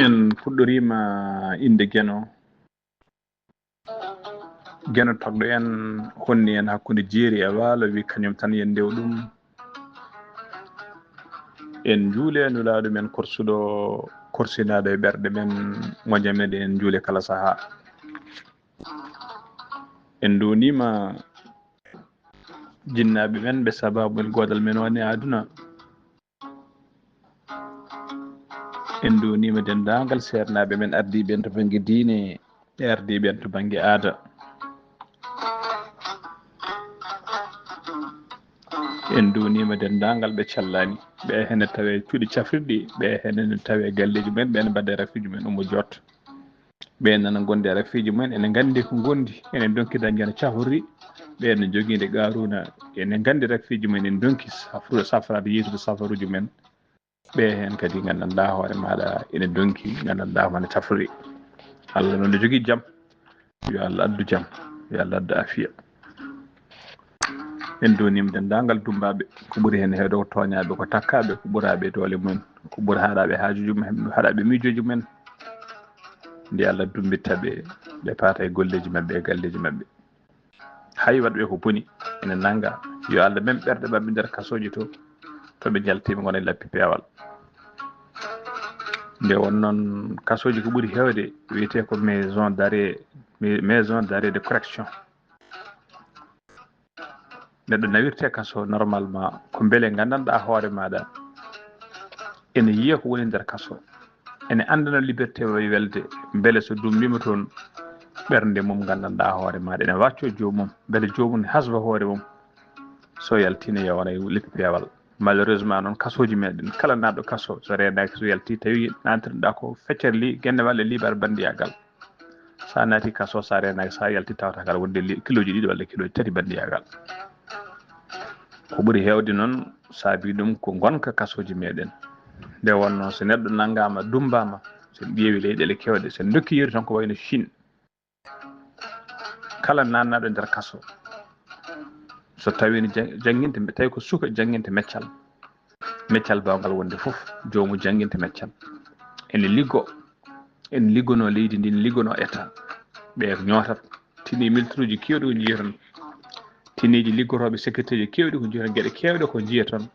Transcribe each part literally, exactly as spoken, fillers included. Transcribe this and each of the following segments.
En puɗɗoriima innde Geno. Geno tagɗo en, honni en hakkunde jeeri e waalo, wi kañum tan yen ndew ɗum. En njuule Nulaaɗo men korsuɗo, korsinaaɗo e ɓerɗe men, moƴƴa men, en njuule kala sahaa. En nduuniima jinnaaɓe men ɓe sabaabu men goodal men woni aduna. En nduuniima denndaangal seernaaɓe men ardiiɓe en to bannge diine e ardiiɓe en to bannge aada. En nduuniima denndaangal ɓe callaani, ɓe hene tawee cuuɗi cafrirɗi, ɓe hene tawee galleeji men, ɓe ne mbaɗde rafiiji men ummo joot. Ɓe nana ngondi e rafiiji mumen, ene nganndi ko ngondi, ene ndonki dañde no cafori. Ɓe no jogiinde Qaaruuna, ene nganndi rafiiji mumen, ene ndonki safru-, safraade yeeytude safaruuji men. Ɓe heen kadi nganndanɗaa hoore maaɗa ene ndonki, nganndanɗaa hono cafori. Allah noon ne jogii jam, yo Allah addu jam, yo Allah addu afiya. En nduuniima denndaangal dummbaaɓe, ko ɓuri heen heewde ko tooñaaɓe, ko takkaaɓe, ko ɓuraaɓe doole mumen, ko ɓuri haɗaaɓe haajuuji mumen, haɗaaɓe miijooji mumen. Nde Allah dummbitta ɓe, ɓe paata e golleeji maɓɓe, e galleeji maɓɓe. Hay waɗɓe ko boni ene nannga, yo Allah mem ɓerɗe maɓɓe nder kasooji to, to ɓe njalti ɓe ngona e lappi peewal. Nde won noon kasooji ko ɓuri heewde wiyetee ko maison d'arrêt, maison d'arrêt de correction. Neɗɗo nawirte kaso normalement ko mbele nganndanɗaa hoore maaɗa ene yiya ko woni nder kaso, ene anndana liberté wawi welde, mbele so dummbima toon ɓernde mum nganndanɗaa hoore maaɗa ene wacco joomum, mbele joomum ne hasba hoore mum, so yaltine yawana e leppi peewal. Malheureusement noon kasooji meɗen kala naatɗo kaso so reenaaki so yalti tawi natirɗa ko feccere li gende walla liibar bandiyagal. Sa naati kaso, sa reenaaki, sa yalti tawata kala wonde li-, kilooji ɗiɗi walla kilooji tati bandiyagal. Ko ɓuri heewde noon saabi ɗum ko ngonka kasooji meɗen. Nde wonno so neɗɗo nanngama, dummbama, so en ƴeewi leyɗeele kewɗe, so en dokki yeru tan ko wayno Chine. Kala nannaɗo nder kaso, so tawino ja-, jannginte, tawi ko suka jannginte meccal, meccal bawngal wonde fof, joomu jannginte meccal. Ene liggo, ene liggono leydi ndi, ene liggono État. Ɓe ñootat, tini militaire uji keewɗi ko njiya toon, tiniji liggotooɓe sécurité ji keewɗi ko njiya toon, geɗe keewɗe ko njiya toon,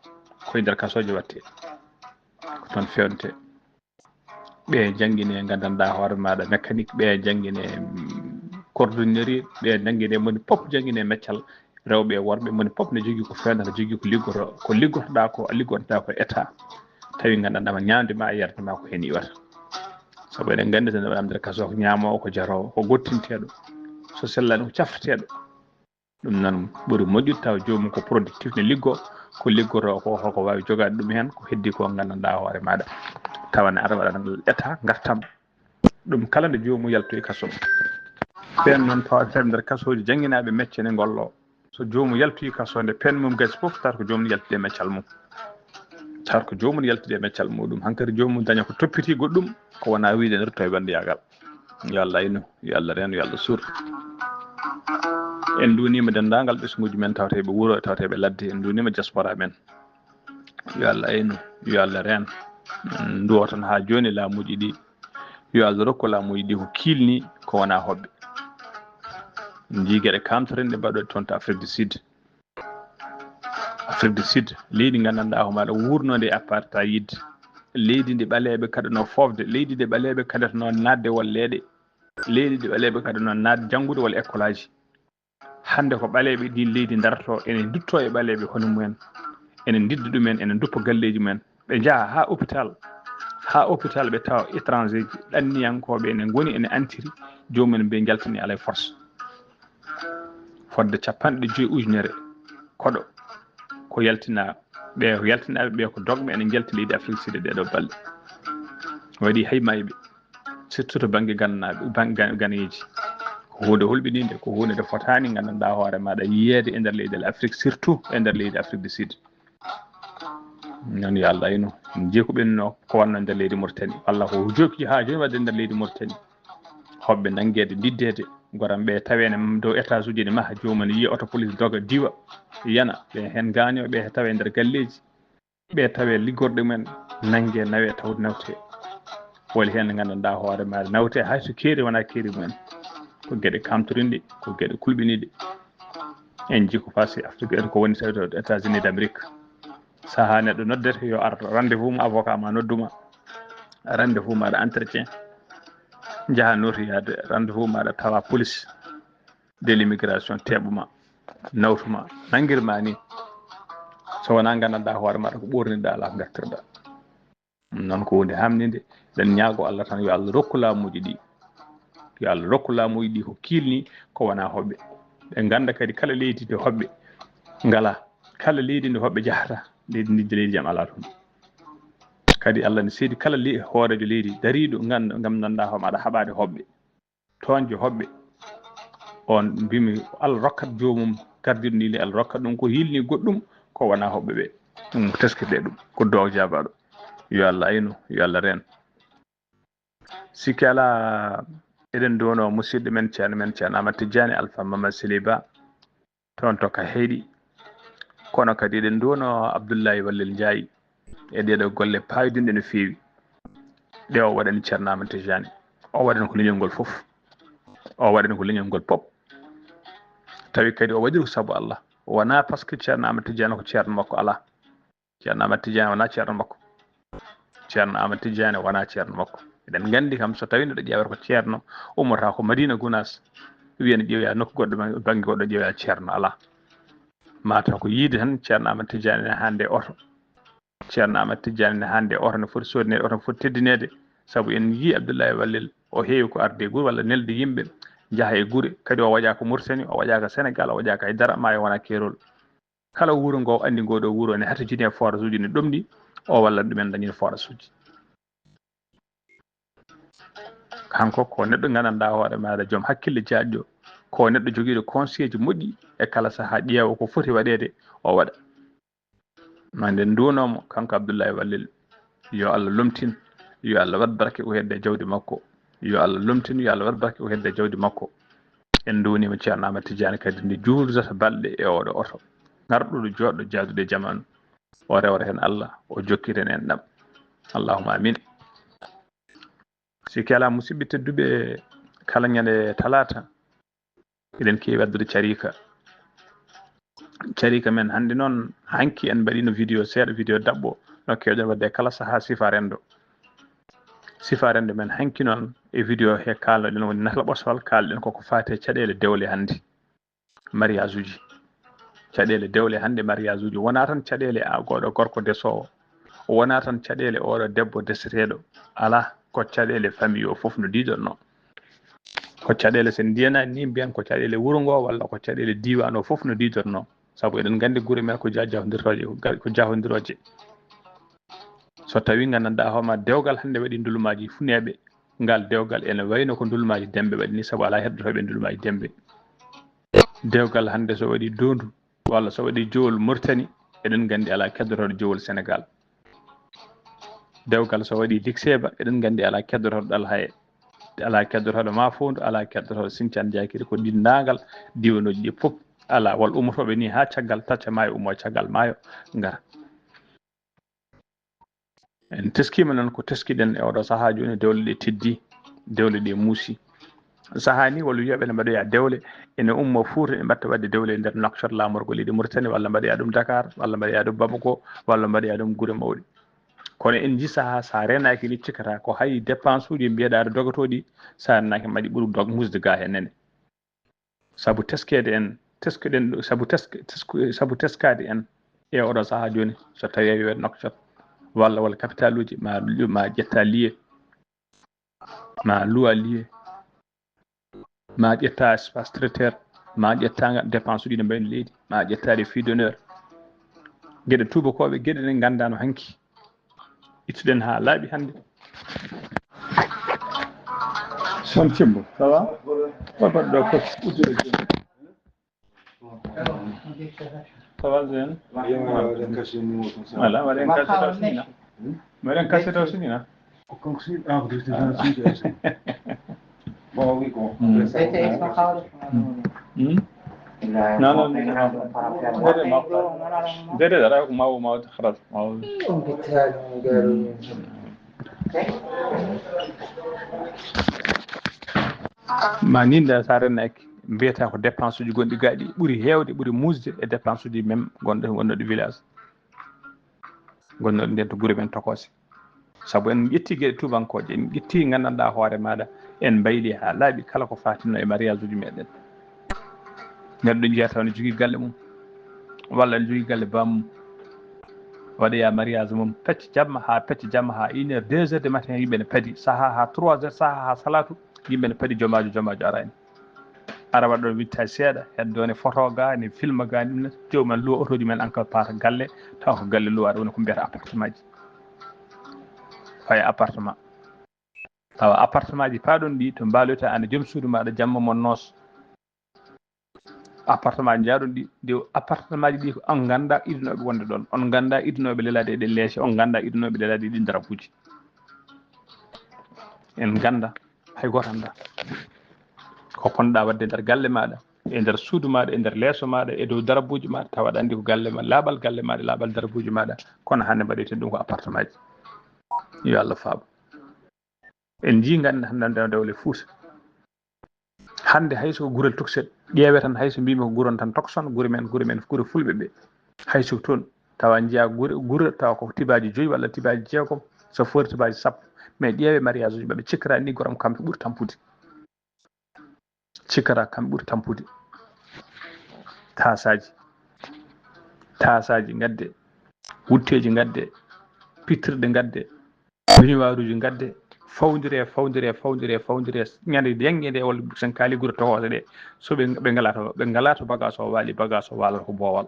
koye nder kasooji watte, ko toon fewnte. Ɓe janngine nganndanɗaa hoore maaɗa mécanique, ɓe janngine, mm, cordonnerie, ɓe janngine moni pop janngine meccal, rewɓe e worɓe moni pop ne jogii ko fewnata, jogii ko liggoto, ko liggotoɗaa ko, a liggotoɗaa ko État. Tawi nganndanɗaa ma ñaamde ma e yarde ma ko heen iwata. Sabu eɗen nganndi so neɗɗo nder kaso ko ñaamoowo, ko jaroowo, ko gottinteeɗo. So sellaani ko cafteteeɗo. Ɗum noon ɓuri moƴƴude tawa joomum ko productif ne liggo, ko liggotoo ko, hoko waawi jogaade ɗum heen, ko heddi ko nganndanɗaa hoore maaɗa. Tawa ne ara waɗangal État ngartam. Ɗum kala nde joomum yaltoyi kaso. Ɓeen noon tawata nder kasooji jannginaaɓe mecce ne ngollo. So joomum yaltoyi kaso nde peen mum gasi fof, tawata ko joomum yaltude e meccal mum. Tawata ko joomum yaltude e meccal muɗum. Hankadi joomum daña ko toppiti goɗɗum, ko wona wiide ne rutto e banndiyagal. Yo Allah aynu, yo Allah reen, yo Allah suur. En nduuniima denndaangal ɓesnguuji men tawteeɓe wuro e tawteeɓe ladde. En nduuniima diaspora men. Yo Allah aynu, yo Allah reen. En nduwo tan haa jooni laamuuji ɗi. Yo Allah rokku laamuuji ɗi ko kiilni, ko wona hoɓɓe. En njii geɗe kamtorinɗe mbaɗɗo toon to Afrique du Sud. Afrique du Sud, leydi nganndanɗaa ko maɗa wuurnoode e apartheid. Leydi ndi ɓaleeɓe kaɗanoo foofde, leydi ndi ɓaleeɓe kaɗatanoo naatde walleede, leydi ndi ɓaleeɓe kaɗanoo naatde janngude walla école aji. Hannde ko ɓaleeɓe ɗiin leydi ndartoo, ene nduttoo e ɓaleeɓe hono mumen, ene ndidda ɗumen, ene nduppa galleeji mumen. Ɓe njaha haa hôpital, haa hôpital ɓe tawa étranger ji ɗanniyankooɓe ene ngoni ene antiri, joomum en mbiya njaltini alaa e force. Fodde capanɗe joyi ujunere koɗo ko yaltina ɓe, ko yaltinaaɓe ɓe ko dogɓe ene njalti leydi Afrique Sud e ɗeɗo balɗe. Waɗi hay mayɓe, surtout to bannge gannaaɓe, bannge gan-, ganeeji. Ko huunde hulɓiniinde, ko huunde nde fotaani nganndanɗaa hoore maaɗa yiyeede e nder leyɗeele Afrique, surtout e nder leydi Afrique du Sud. Noon yo Allah aynu. En njii ko ɓenno ko wonno nder leydi Mauritanie. Walla ko jokki haa jooni waɗde nder leydi Mauritanie. Hoɓɓe nanngeede, ndiddeede, goram ɓe taweene dow étage uji ne maha, joomum ne yiya oto police doga diwa, yana, ɓe heen gaañooɓe tawe nder galleeji. ɓe tawe liggorɗe mumen, nannge, nawe, tawde nawte. Woni heen nde nganndanɗaa hoore maare nawte hay so keeri wonaa keeri mumen. Ko geɗe kamtorinɗe, ko geɗe kulɓiniiɗe. En njii ko passé Afrique, en ko woni tawi to États-Unis d'Amérique. Sahaa neɗɗo noddete yo ar rendez-vous ma, avocat ma nodduma. Rendez-vous ma aɗa entretien. Njaha notoyaade rendez-vous ma aɗa tawa police de l'immigration teɓuma, nawtuma, nanngirma ni. So wonaa nganndanɗaa hoore maɗa ko ɓoorniɗaa alaa ko ngartirɗaa. Ɗum noon ko huunde hamninde. Eɗen ñaago Allah tan yo Allah rokku laamuuji ɗi. Yo Allah rokku laamuuji ɗi ko kiilni, ko wonaa hoɓɓe. Ɓe ngannda kadi kala leydi ndi hoɓɓe ngalaa, kala leydi ndi hoɓɓe njahata, leydi ndi leydi jam alaa toon. Kadi Allah ne seedi kala le-, hooreejo leydi dariiɗo ngam, ngam nganndanɗaa hoore maɗa haɓaade hoɓɓe. Toñjo hoɓɓe on mbimi Allah rokkat joomum gardiiɗo ndi, Allah rokkat ɗum ko hiilni goɗɗum ko wonaa hoɓɓe ɓe. Ɗum ko teskirɗe ɗum, ko duwaaw jaabaaɗo. Yo Allah aynu, yo Allah reen. Sikke alaa, eɗen nduwano musidɗo men, ceerno men, ceerno Amadou Tidiane Alpha Mama Sili Ba, toon to Kaheeɗi. Kono kadi eɗen nduwano Abdoulaye Wallel Ndiaye e ɗeeɗo golle paayodinɗe no feewi ɗe o waɗani ceerno Amadou Tidiane. O waɗani ko leñol ngol fof. O waɗani ko leñol ngol pop. Tawi kadi o waɗiri ko sabu Allah. Wonaa parce que ceerno Amadou Tidiane ko ceerno makko, alaa. Ceerno Amadou Tidiane wonaa ceerno makko. Ceerno Amadou Tidiane wonaa ceerno makko. Eɗen nganndi kam, so tawii neɗɗo ƴeewata ko ceerno, ummata ko Madina Gunaas, wiya ne ƴeewoya nokku goɗɗo, bannge goɗɗo ƴeewoya ceerno, alaa. Mataw ko yiide tan ceerno Amadou Tidiane ne hannde oto. Ceerno Amadou Tidiane ne hannde oto ne foti soodineede, oto ne foti teddineede, sabu en njii Abdoulaye Wallel, o heewi ko arde gure walla nelde yimɓe njaha e gure. Kadi o waɗaaka Mauritanie, o waɗaaka Sénégal, o waɗaaka e dara, maayo wona keerol. Kala wuro ngo anndi ngoo ɗoo wuro ne hatojini e forage uji ne ɗomɗi, o wallat ɗumen dañude forage uji. Kanko ko neɗɗo nganndanɗaa hoore maaɗa, joom hakkille jaajɗo, ko neɗɗo jogiiɗo conseil ji moƴƴi e kala sahaa ƴeewa ko foti waɗeede, o waɗa. Ma nde nduwnooma kanko Abdoulaye Wallel, yo Allah lomtin, yo Allah waɗ barke o hedde jawdi makko. Yo Allah lomtin, yo Allah waɗ barke o hedde jawdi makko. En nduwniima ceerno Amadou Tidiane kadi nde juulata balɗe e oɗo oto. Ngarɗuɗo jooɗɗo jaadude e jamaanu. O rewata heen Allah, o jokkita en ɗam. Allahumma amin. Sikke alaa, musidɓe tedduɓe, kala ñande talaata, eɗen keewi addude carika. Carika men hannde noon, hanki en mbaɗino vidéo seeɗa, vidéo daɓɓo, no keewɗen waɗde e kala sahaa sifa renndo. Sifa renndo men hanki noon, e vidéo he kaalnoɗen woni nata ɓosfal, kaalɗen koko faati e caɗeele dewle hannde. Mariage uji. Caɗeele dewle hannde, mariage uji. Wonaa tan caɗeele a goɗɗo gorko desoowo. Wonaa tan caɗeele oɗo debbo deseteeɗo. Alaa, ko caɗeele famille o fof no diidornoo. Ko caɗeele, so en ndiyanaani ni, mbiyan ko caɗeele wuro ngo, walla ko caɗeele diiwaan o fof no diidornoo. Sabu eɗen nganndi gure men ko ja-, jahondirtooje, ko ga-, ko jahondirooje. So tawii nganndanɗaa hoore ma dewgal hannde waɗi ndulumaaji funeeɓe, ngal dewgal ene wayno ko ndulumaaji Dembe waɗi ni, sabu alaa heddotooɓe ndulumaaji Dembe. Dewgal hannde so waɗi Doondu, walla so waɗi Jowol Mauritanie, eɗen nganndi alaa keddotooɗo Jowol Sénégal. Dewgal so waɗi Likseeba, eɗen nganndi alaa keddotooɗo Ɗalhaye, alaa keddotooɗo Mafoondu, alaa keddotooɗo Sinthiane Diakiri, ko ɗiɗi ndangal diwanooji ɗi fof alaa, walla ummotooɓe ni haa caggal, tacca maayo, ummo caggal maayo, ngara. En teskiima noon ko teskiɗen e oɗo sahaa jooni, dewle ɗe teddi, dewle ɗe muusi. Sahaa ni, walla wiyaɓe ne mbaɗoya dewle, ene ummo Fuuta, ene mbatta waɗde dewle e nder Nouakchott, laamorgo leydi Mauritanie, walla mbaɗoya ɗum Dakar, walla mbaɗoya ɗum Bamako, walla mbaɗoya ɗum gure mawɗe. Kono en njii sahaa, so a reenaaki ni, cikkata ko hay dépense uji mbiyeɗaa aɗa dogotoo ɗi, so a reenaaki ma ɗi ɓuri dog-, musde gaa he nene. Sabu teskeede en, teskeɗen, sabu teske-, tesku-, sabu teskaade en e oɗo sahaa jooni, so tawii a wiyaama Nouakchott, walla, walla capital uji, ma, ma ƴetta lieu, ma luwa lieu, ma ƴetta espace traiteur, ma ƴetta nga-, dépense uji no mbayno leydi, ma ƴettaade fille d'honneur. Geɗe tuubakooɓe, geɗe ɗe nganndaano hanki. Ittuɗen haa laaɓi hannde. Son Cimbo, ça va? Ko mbaɗɗo ko uddude jooni? Ça va, Zen? Voilà, waɗen kasi taw sinina. Waɗen kasi taw sinina. Hmm. Hmm. Non, non, non, non. Déedéet, déedéet, déedéet, déedéet, maw, maw, xaral, maw. Ma nin da sa renaki mbiyata ko dépense uji gonɗi gaɗi ɓuri heewde, ɓuri musde e dépense uji même gonɗo wonnoɗo village, gonnoɗo nden to gure men tokose. Sabu en ƴetti geɗe tubankooje, en ƴetti gandanɗa hoore maɗa, en mbayli ha laaɓi kala ko fatinno e mariage uji meɗen. Neɗɗo jiya taw ne jogui galle mum, walla ne jogui galle bamum, waɗoya mariage mum pecce jamma ha pecce jamma ha une heure, deux heures de matin, yimɓe ne paadi, saaha ha trois heures, saaha ha salatu, yimɓe ne paadi, jomajo jomajo arani. Ara waɗa ɗon witta seeɗa, heddo ne photo ga, ne film ga, ɗum ne joomum en luwa otoji men encore paata galle, taw ko galle luwaɗo woni ko mbiyata appartement ji. Faya appartement. Tawa appartement ji paɗon ɗi to mbalota ana joom suudu maɗa jamma mon noos. Appartement ji njaɗon ɗi, de appartement ji ɗi ko on ganda idinoɓe wonde ɗon, on ganda idinoɓe lelade e ɗen leese, on ganda idinoɓe lelade e ɗin darabuji. En ganda, hay goto anda ko ponnoɗa wadde nder galle maɗa, e nder suudu maɗa, e nder leeso maɗa, e dow darabuji maɗa, tawa aɗa andi ko galle ma, laaɓal galle maɗa, laaɓal darabuji maɗa, kono hande mbaɗeten ɗum ko appartement ji. Yo Allah faabo. En jii ganda hande nder dewle Fuuta. Hande hayso ko gurel tokset, ƴeewe tan hayso mbimi ko guron tan tokson, gure men, gure men, gure fulɓe ɓe. Hayso ko toon, tawa njiya gure, gure, tawa ko tibaji joyi walla tibaji jeegom, so fori tibaji sappo. Mais ƴeewe mariage uji maɓɓe, cikkata ni goram kamɓe ɓuri tampude. Cikkata kamɓe ɓuri tampude. Tasaji, tasaji gadde, wutteji gadde, pittirɗe gadde, biñuwaaruji gadde, fawdire, fawdire, fawdire, fawdire, ñande yange nde walla sen kaali gure tokose ɗe, so ɓe, ɓe ngala to, ɓe ngala to bagage o waali, bagage o waalata ko boowal.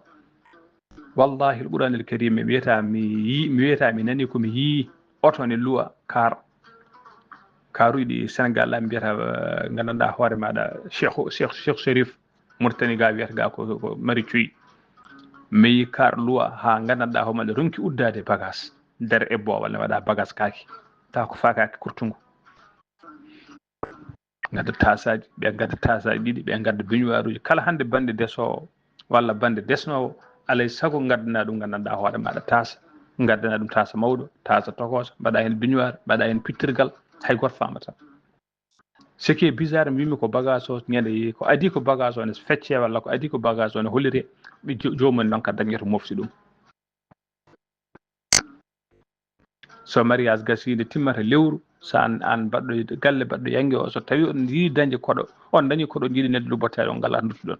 Wallahi, al Qur'an al Karim, mi wiyata mi yi, mi wiyata mi nani ko mi yi oto ne luwa kar. Karuji ɗi Senegal la mbiyata, eh, gandanɗa hoore maɗa Cheikh, Cheikh, Cheikh Chérif, Mauritanie ga wiyata ga ko, ko mari cuyi. Mi yi kar luwa ha gandanɗa hoore maɗa ronki uddade bagage. Nder e boowal ne waɗa bagage kaki. Tawa ko fakaki kurtungu. Gadda tasaji, ɓe gadda tasaji ɗiɗi, ɓe gadda biñuwaaruji. Kala hande bande desowo walla bande desnowo, alay sago gaddana ɗum gandanɗa hoore maɗa tasa. Gaddana ɗum tasa mawɗo, tasa tokoso, mbaɗa hen biñuwaar, mbaɗa hen pittirgal, hay goto famata. Ce qui est bizarre, mbimi ko bagage o ñande yi, ko adi ko bagage o ne fecce walla ko adi ko bagage o ne hollire, ɓe jo-, joomum en noon ka dañoto mofti ɗum. So mariage gasi nde timmata lewru, so an, an baɗɗo galle, baɗɗo yange o, so tawi on yii dañde koɗo, on dañi koɗo jiiɗi nedde ɗo bottaade, on ngala duttuɗon.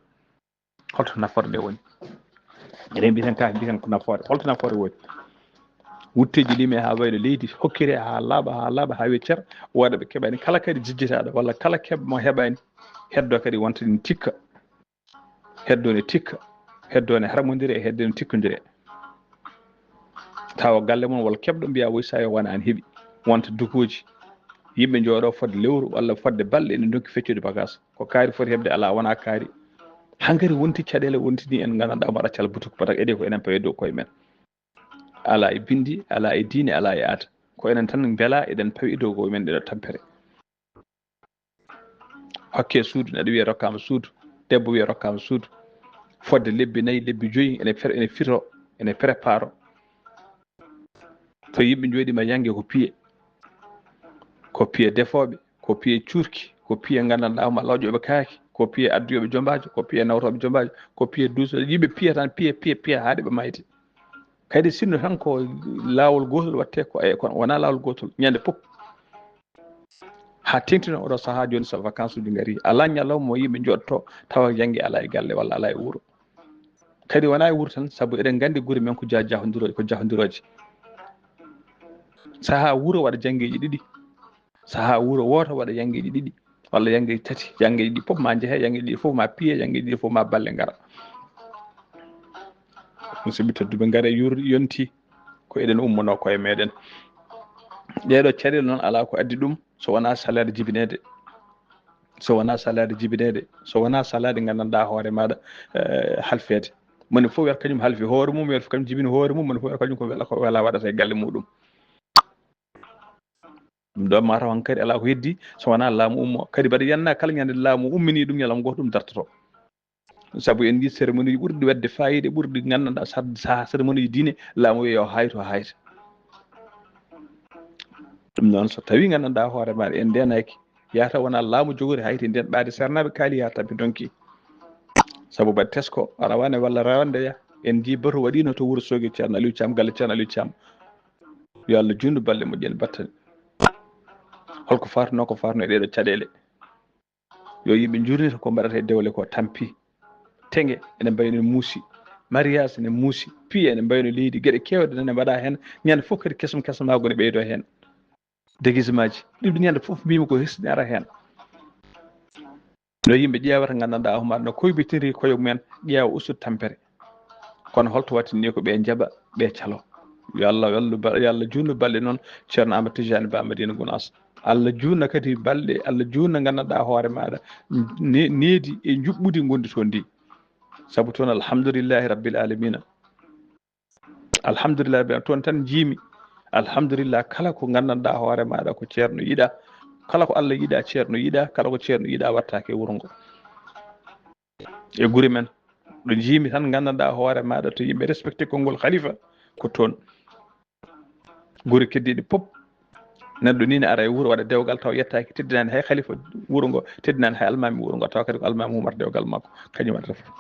Holto nafoore nde woni? Eɗen mbiyen ka, mbiyen ko nafoore. Holto nafoore woni? Wutteji lime ha wayno leydi, hokkire ha laaɓa, ha laaɓa, ha weccer, wooda ɓe keɓani. Kala kadi jijjitaɗo, walla kala keɓ mo heɓani, heddo kadi wonta ɗin tikka. Heddo ne tikka, heddo ne harmondire, heddo ne tikkondire. Tawa galle mon walla keɓɗo mbiya woy sa yo wona an heɓi. Wonta dukoji. Yimɓe jooɗo fodde lewru walla fodde balɗe ene donki feccude bagage. Ko kaari foti heɓde ala wona kaari. Hankadi wonti caɗele wonti ni en gandanɗa mbaɗa cal butuk patak ede ko enen pawi dow koye men. Ala e bindi, ala e diine, ala e aada. Ko enen tan mbela eɗen pawi dow koye men ɗeɗo tampere. Hokke suudu, neɗɗo wiya rokkama suudu, debbo wiya rokkama suudu. Fodde lebbi nayi, lebbi joyi, ene fer-, ene firo, ene préparo. To yimɓe jooɗima yange ko piye. Ko piye defooɓe, ko piye cuurki, ko piye gandanɗa ma lawƴoɓe kaaki, ko piye adduyoɓe jombajo, ko piye nawtoɓe jombajo, ko piye duuso. Yimɓe piya tan, piya, piya, piya, haa ɗe ɓe mayti. Kadi sinno tan ko laawol gootol watte, ko e, kono wona laawol gootol. Ñande pop. Ha tengtino oɗo saha joni so vacances uji ngari, ala ñalawma mo yimɓe jooɗoto tawa yange ala e galle walla ala e wuuro. Kadi wona e wuuro tan, sabu eɗen gandi gure men ko ja-, jahondiro-, ko jahondiroje. Saha wuuro waɗa jangeji ɗiɗi. Saha wuuro wooto waɗa yangeji ɗiɗi walla yangeji tati. Yangeji ɗi pop ma jehe, yangeji ɗi fof ma piye, yangeji ɗi fof ma balle ngara. Musidɓe tedduɓe, ngare yur-, yonti ko eɗen ummono koye meɗen. Ɗeɗo caɗele noon ala ko addi ɗum so wona salaire jibinede. So wona salaire jibinede, so wona salaire gandanɗa hoore maɗa, eh, halfede. Moni fof wiyata kañum halfi hoore mum, wiyata kañum jibini hoore mum, moni fof wiyata kañum ko wela, ko wela waɗata e galle muɗum. Ɗum ɗo ma taw hankadi ala ko heddi so wona laamu ummo. Kadi mbaɗa yiyanna kala ñande laamu ummini ɗum ñalawma goto ɗum dartoto. Sabu en njii cérémonie ji ɓurɗi waɗde faayiida, ɓurɗi nganndanɗaa sa- sahaa cérémonie ji diine, laamu wiya yo hayto hayta. Ɗum noon, so tawii nganndanɗaa hoore maaɗa en ndeenaaki, yahata wona laamu jogori hayti ndeen ɓaade seernaaɓe kaali yaa tampi donki. Sabu mbaɗ tesko rawane walla rawande ya, en njii bato waɗiino to wuro Soogi Ceerno Aliou Thiam, galle Ceerno Aliou Thiam. Yo Allah juutnu balɗe moƴƴe en battane. Holko faatnoo ko faatnoo e ɗeeɗo caɗeele? Yo yimɓe njurnita ko mbaɗata e dewle ko tampi. Teŋe ene mbayno muusi, mariage ene muusi, piye ene mbayno leydi, geɗe keewɗe nane mbaɗa heen, ñande fof kadi kesum kesum haa gone ɓeydo heen. Déguisement ji, ɗum ɗo ñande fof mbimi ko hesɗi ara heen. No yimɓe ƴeewata nganndanɗaa homaade no koybitiri koye mumen, ƴeewa ustu tampere. Kono holto wattini ko ɓe njaɓa, ɓe calo? Yo Allah wallu ba- yo Allah juutnu balɗe noon Ceerno Amadou Tidiane Ba Madina Gounass. Allah juutna kadi balɗe, Allah juutna nganndanɗaa hoore maaɗa ne- needi e njuɓɓudi ngondi toon ndi. Sabu toon alhamdulillahi rabbil alamina. Alhamdulillah, ɓe toon tan njiimi. Alhamdulillah, kala ko nganndanɗaa hoore maaɗa ko Ceerno yiɗa, kala ko Allah yiɗa Ceerno yiɗa, kala ko Ceerno yiɗa wattaake e wuro ngo. E gure men ɗo njiimi tan nganndanɗaa hoore maaɗa to yimɓe respecté konngol khalifa ko toon. Gure keddiiɗe pop, neɗɗo ni ne ara e wuro waɗa dewgal taw yettaaki, teddinaani hay khalifa wuro ngo, teddinaani hay almaami wuro ngo, taw kadi ko almaami umar dewgal makko kañum waɗata fof.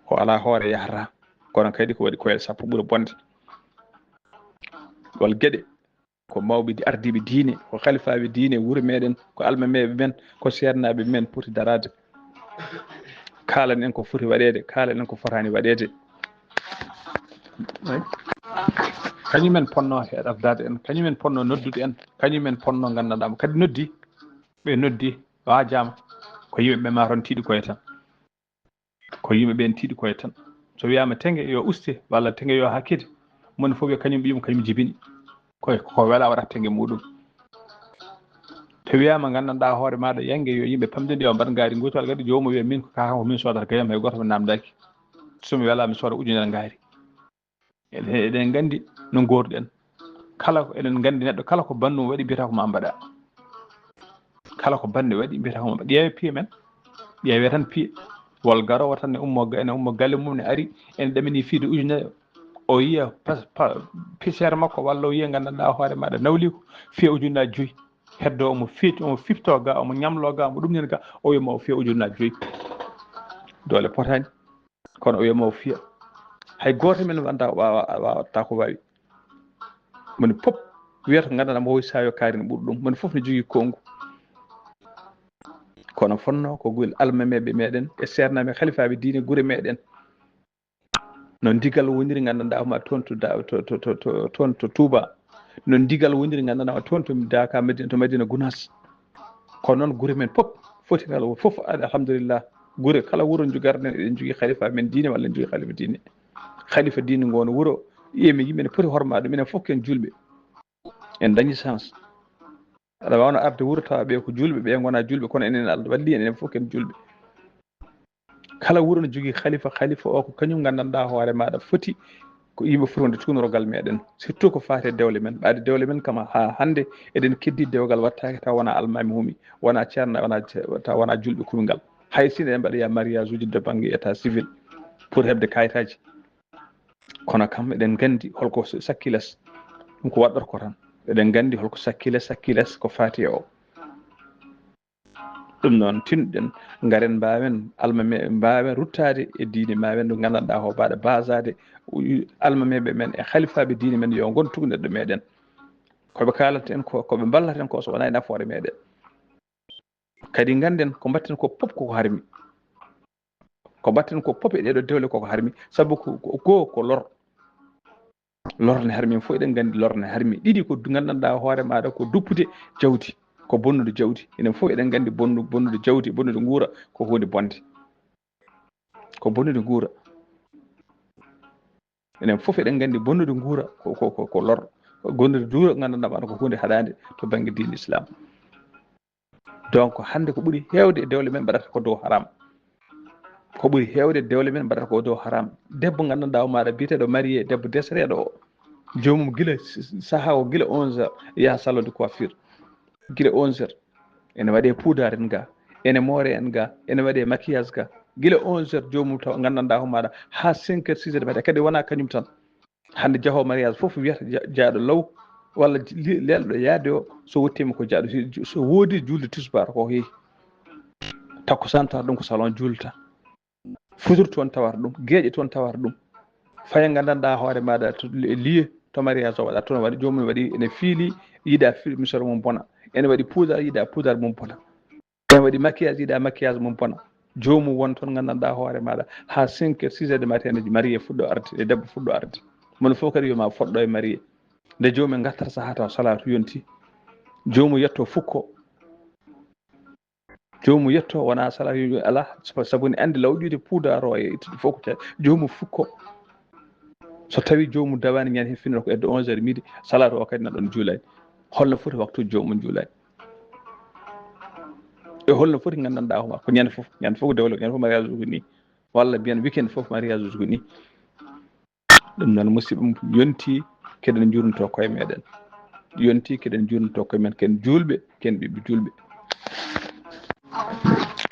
Ko alaa hoore yahata, kono kadi ko waɗi koyɗe sappo ɓura bonde. Wal geɗe ko mawɓe di- ardiiɓe diine, ko khalifaaɓe diine wuro meɗen, ko almameeɓe men, ko seernaaɓe men poti daraade. Kaalanen ko foti waɗeede, kaalanen ko fotaani waɗeede. Ay. Kañumen ponno heɗafdaade en, kañumen ponno noddude en, kañumen ponno nganndanɗaa mo kadi noddi, ɓe noddi waajaama, ko yimɓe ɓe ma toon tiiɗi koye tan. Ko yimɓe ɓeen tiiɗi koye tan. So wiyaama teŋe yo uste walla teŋe yo hakkite, moni fof wiya kañum ɓiyum kañum jibini. Koye ko wela waɗata teŋe muɗum. To wiyaama nganndanɗaa hoore maaɗa yange yo yimɓe pamdinde yo mbaɗ ngaari ngootu, algadi joomum wiya min ko kaa ko min soodata gayam hay gooto mi namdaaki. So mi welaa mi sooda ujunere ngaari. Eɗen eɗen nganndi no ngooruɗen. Kala ko eɗen nganndi neɗɗo kala ko banndum waɗi mbiyata ko ma mbaɗa. Kala ko bannde waɗi mbiyata ko ma mbaɗa. Ƴeewe piye men. Ƴeewe tan piye. Wol garoowo tan ne ummo ga- ene ummo galle mum ne ari ene ɗamini fiide ujunere. O yiya pas- pa- piseere makko walla o yiya nganndanɗaa hoore maaɗa nawli ko fiye ujunnaaji joyi. Heddo omo fiiti omo fifto ga omo ñamlo ga omo ɗumnina ga o wiyama o fiya ujunnaaji joyi. Doole potaani. Kono o wiyama o fiya. Hay gooto men wanda waawa waawatta ko waawi. Moni pop wiyata nganndanɗaa mo wowi sayo kaari ne ɓuri ɗum. Moni fof ne jogii konngu. Kono fonno ko gol almameeɓe meɗen e seernaaɓe khalifaaɓe diine gure meɗen. No ndigal woniri nganndanɗaa ma toon to da- to to to to toon to Touba. No ndigal woniri nganndanɗaa ma toon to Daka Madina to Madina Gounass. Kono noon gure men pop foti kala fof alhamdulillah. Gure kala wuro jogarɗen eɗen jogii khalifa men diine walla en jogii khalifa diine. Khalifa diine ngo no wuro emi yimɓe ne poti hormaade ɗum enen fof ken julɓe. En dañi chance. Aɗa waawno arde wuro tawa ɓe ko julɓe ɓe ngona julɓe kono enen Allah walli en enen fof ken julɓe. Kala wuro no jogii khalifa, khalifa o ko kañum nganndanɗaa hoore maaɗa foti ko yimɓe foti wonde tuunorogal meɗen, surtout ko faati e dewle men. Ɓaade dewle men kam haa hannde eɗen keddi dewgal wattaake taw wona almaami humi, wona ceerno, wona ce- taw wona julɓe kumi ngal. Hay si eɗen mbaɗoya mariage uji de bannge état civil pour heɓde kayitaaji. Kono kam eɗen nganndi holko sakki les. Ɗum ko waɗɗor ko tan eɗen nganndi holko sakki les sakki les ko faati e o. Ɗum noon tinɗen ngaren mbaawen almame mbaawen ruttaade e diine mbaawen ɗo nganndanɗaa hobaade basaade almameɓe men e khalifaaɓe diine men yo ngon tugu neɗɗo meɗen. Koɓe kaalata en ko koɓe mballata en ko so wona e nafoore meɗen. Kadi ngannden ko mbatten ko pop koko harmi. Ko mbatten ko pop e ɗeɗo dewle koko harmi sabu ko ko ko lor. Lorne harmi en fof eɗen nganndi lorne harmi ɗiɗi ko nganndanɗaa hoore maaɗa ko duppude jawdi ko bonnude jawdi enen fof eɗen nganndi bonnu bonnude jawdi bonnude nguura ko huunde bonde. Ko bonnude nguura enen fof eɗen nganndi bonnude nguura ko ko ko lor. Bonnude nguura nganndanɗaa maɗa ko huunde haɗaande to bannge diine islam. Donc hannde ko ɓuri heewde e dewle men mbaɗata ko dow haram. Ko ɓuri heewde e dewle men mbaɗata ko dow haram. Debbo nganndanɗaa o maɗa biyeteeɗo marié debbo desreeɗo o joomum gila sahaa o gila onze heures yaha salon de coiffure. Gila onze heures ene waɗe poudre en ga ene moore en ga ene waɗe maquillage ga. Gila onze heures joomum taw nganndanɗaa hoore maaɗa haa cinq heures, six heures de matin, kadi wonaa kañum tan. Hannde jahoowo mariage fof wiyata ja-, jaaɗo law walla ji-, li-, leelɗo yaade o, so wottiima ko jaaɗo, si, so woodi juulde tisbaar ko heewi. Takkusaan tawata ɗum ko salon juulta. Futuro toon tawata ɗum, geeƴe toon tawata ɗum. Faya nganndanɗaa hoore maaɗa to lieu to mariage o waɗa toon, waɗi joomum waɗi ene fiili, yiɗa fi-, misoro mum bona. Ene waɗi puudar, yiɗa puudar mum bona. Ene waɗi maquillage, yiɗa maquillage mum bona. Joomum won toon nganndanɗaa hoore maaɗa haa cinq heures, six heures de matin, ene marié fuɗɗo arde, e debbo fuɗɗo arde. Mono fof kadi yo ma foɗɗo e marié. Nde joomum ngattata sahaa taw salaatu yonti. Joomum yetto fukko. Joomum yetto wona salaatu yo alaa, sabu, sabu ne anndi lawƴude puudar o e ittude fof ko ca-, joomum fukko. So tawi joomum dawaani ñande heen finata ko hedde onze heures midi, salaatu o kadi na ɗoon juulaani. Holno foti waktu joomum juulaani? E holno foti nganndanɗaa hoore maaɗa? Ko ñande fof, ñande fof ko dewle, ñande fof mariage uji ko nii. Walla mbiyen weekend fof mariage uji ko nii. Ɗum noon, musidɓe, yonti keɗen njuurnitoo koye meɗen. Yonti keɗen njuurnitoo koye men, ken juulɓe, ken ɓiɓɓe juulɓe.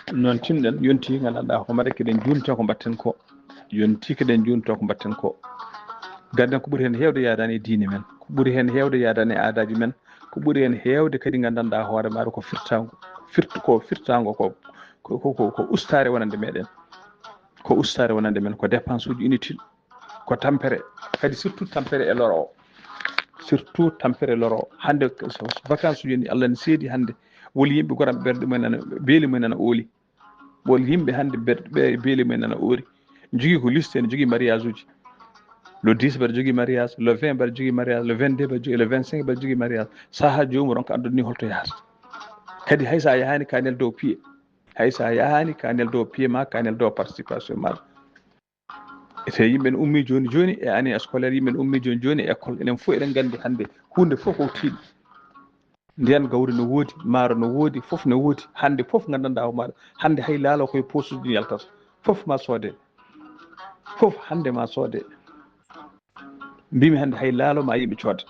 Ɗum noon, tinɗen, yonti nganndanɗaa hoore maaɗa keɗen njuurnitoo ko mbaɗten ko. Yonti keɗen njuurnitoo ko mbaɗten ko. Ngadden ko ɓuri heen heewde yaadaani e diine men, ko ɓuri heen heewde yaadaani e aadaaji men, ko ɓuri heen heewde kadi nganndanɗaa hoore maaɗa ko firtaango, firtu-, ko firtaango ko, ko, ko, ko, ko ustaare wonande meɗen. Ko ustaare wonande men, ko dépense uji inutile, ko tampere, kadi surtout tampere e loro o. Surtout tampere e loro o. Hannde so vacances uji ni Allah ne seedi hannde, woli yimɓe goram ɓerɗe mumen ana, beeli mumen ana ooli. Wol yimɓe hannde ber-, ɓe beeli mumen ana oori. Jogii ko liste, ene jogii mariage uji. Le dix mbaɗa jogii mariage, le vingt mbaɗa jogii mariage, le vingt-deux mbaɗa jogii, le vingt-cinq mbaɗa jogii mariage. Sahaa joomum ronka anndude ni holto yahata. Kadi hay so a yahaani ka neldo piye, hay so a yahaani ka neldo piye ma, ka neldo participation ma. Ete yimɓe ne ummii jooni jooni e année scolaire, yimɓe ne ummii jooni jooni e école. Enen fof eɗen nganndi hannde huunde fof ko tiiɗi. Ndiyan gawri no woodi, maaro no woodi, fof no woodi. Hannde fof nganndanɗaa hoore maaɗa. Hannde hay laalo koye posuji ɗum yaltata. Fof ma soode. Fof hannde ma soode. Mbimi hannde hay laalo ma yimɓe cooda.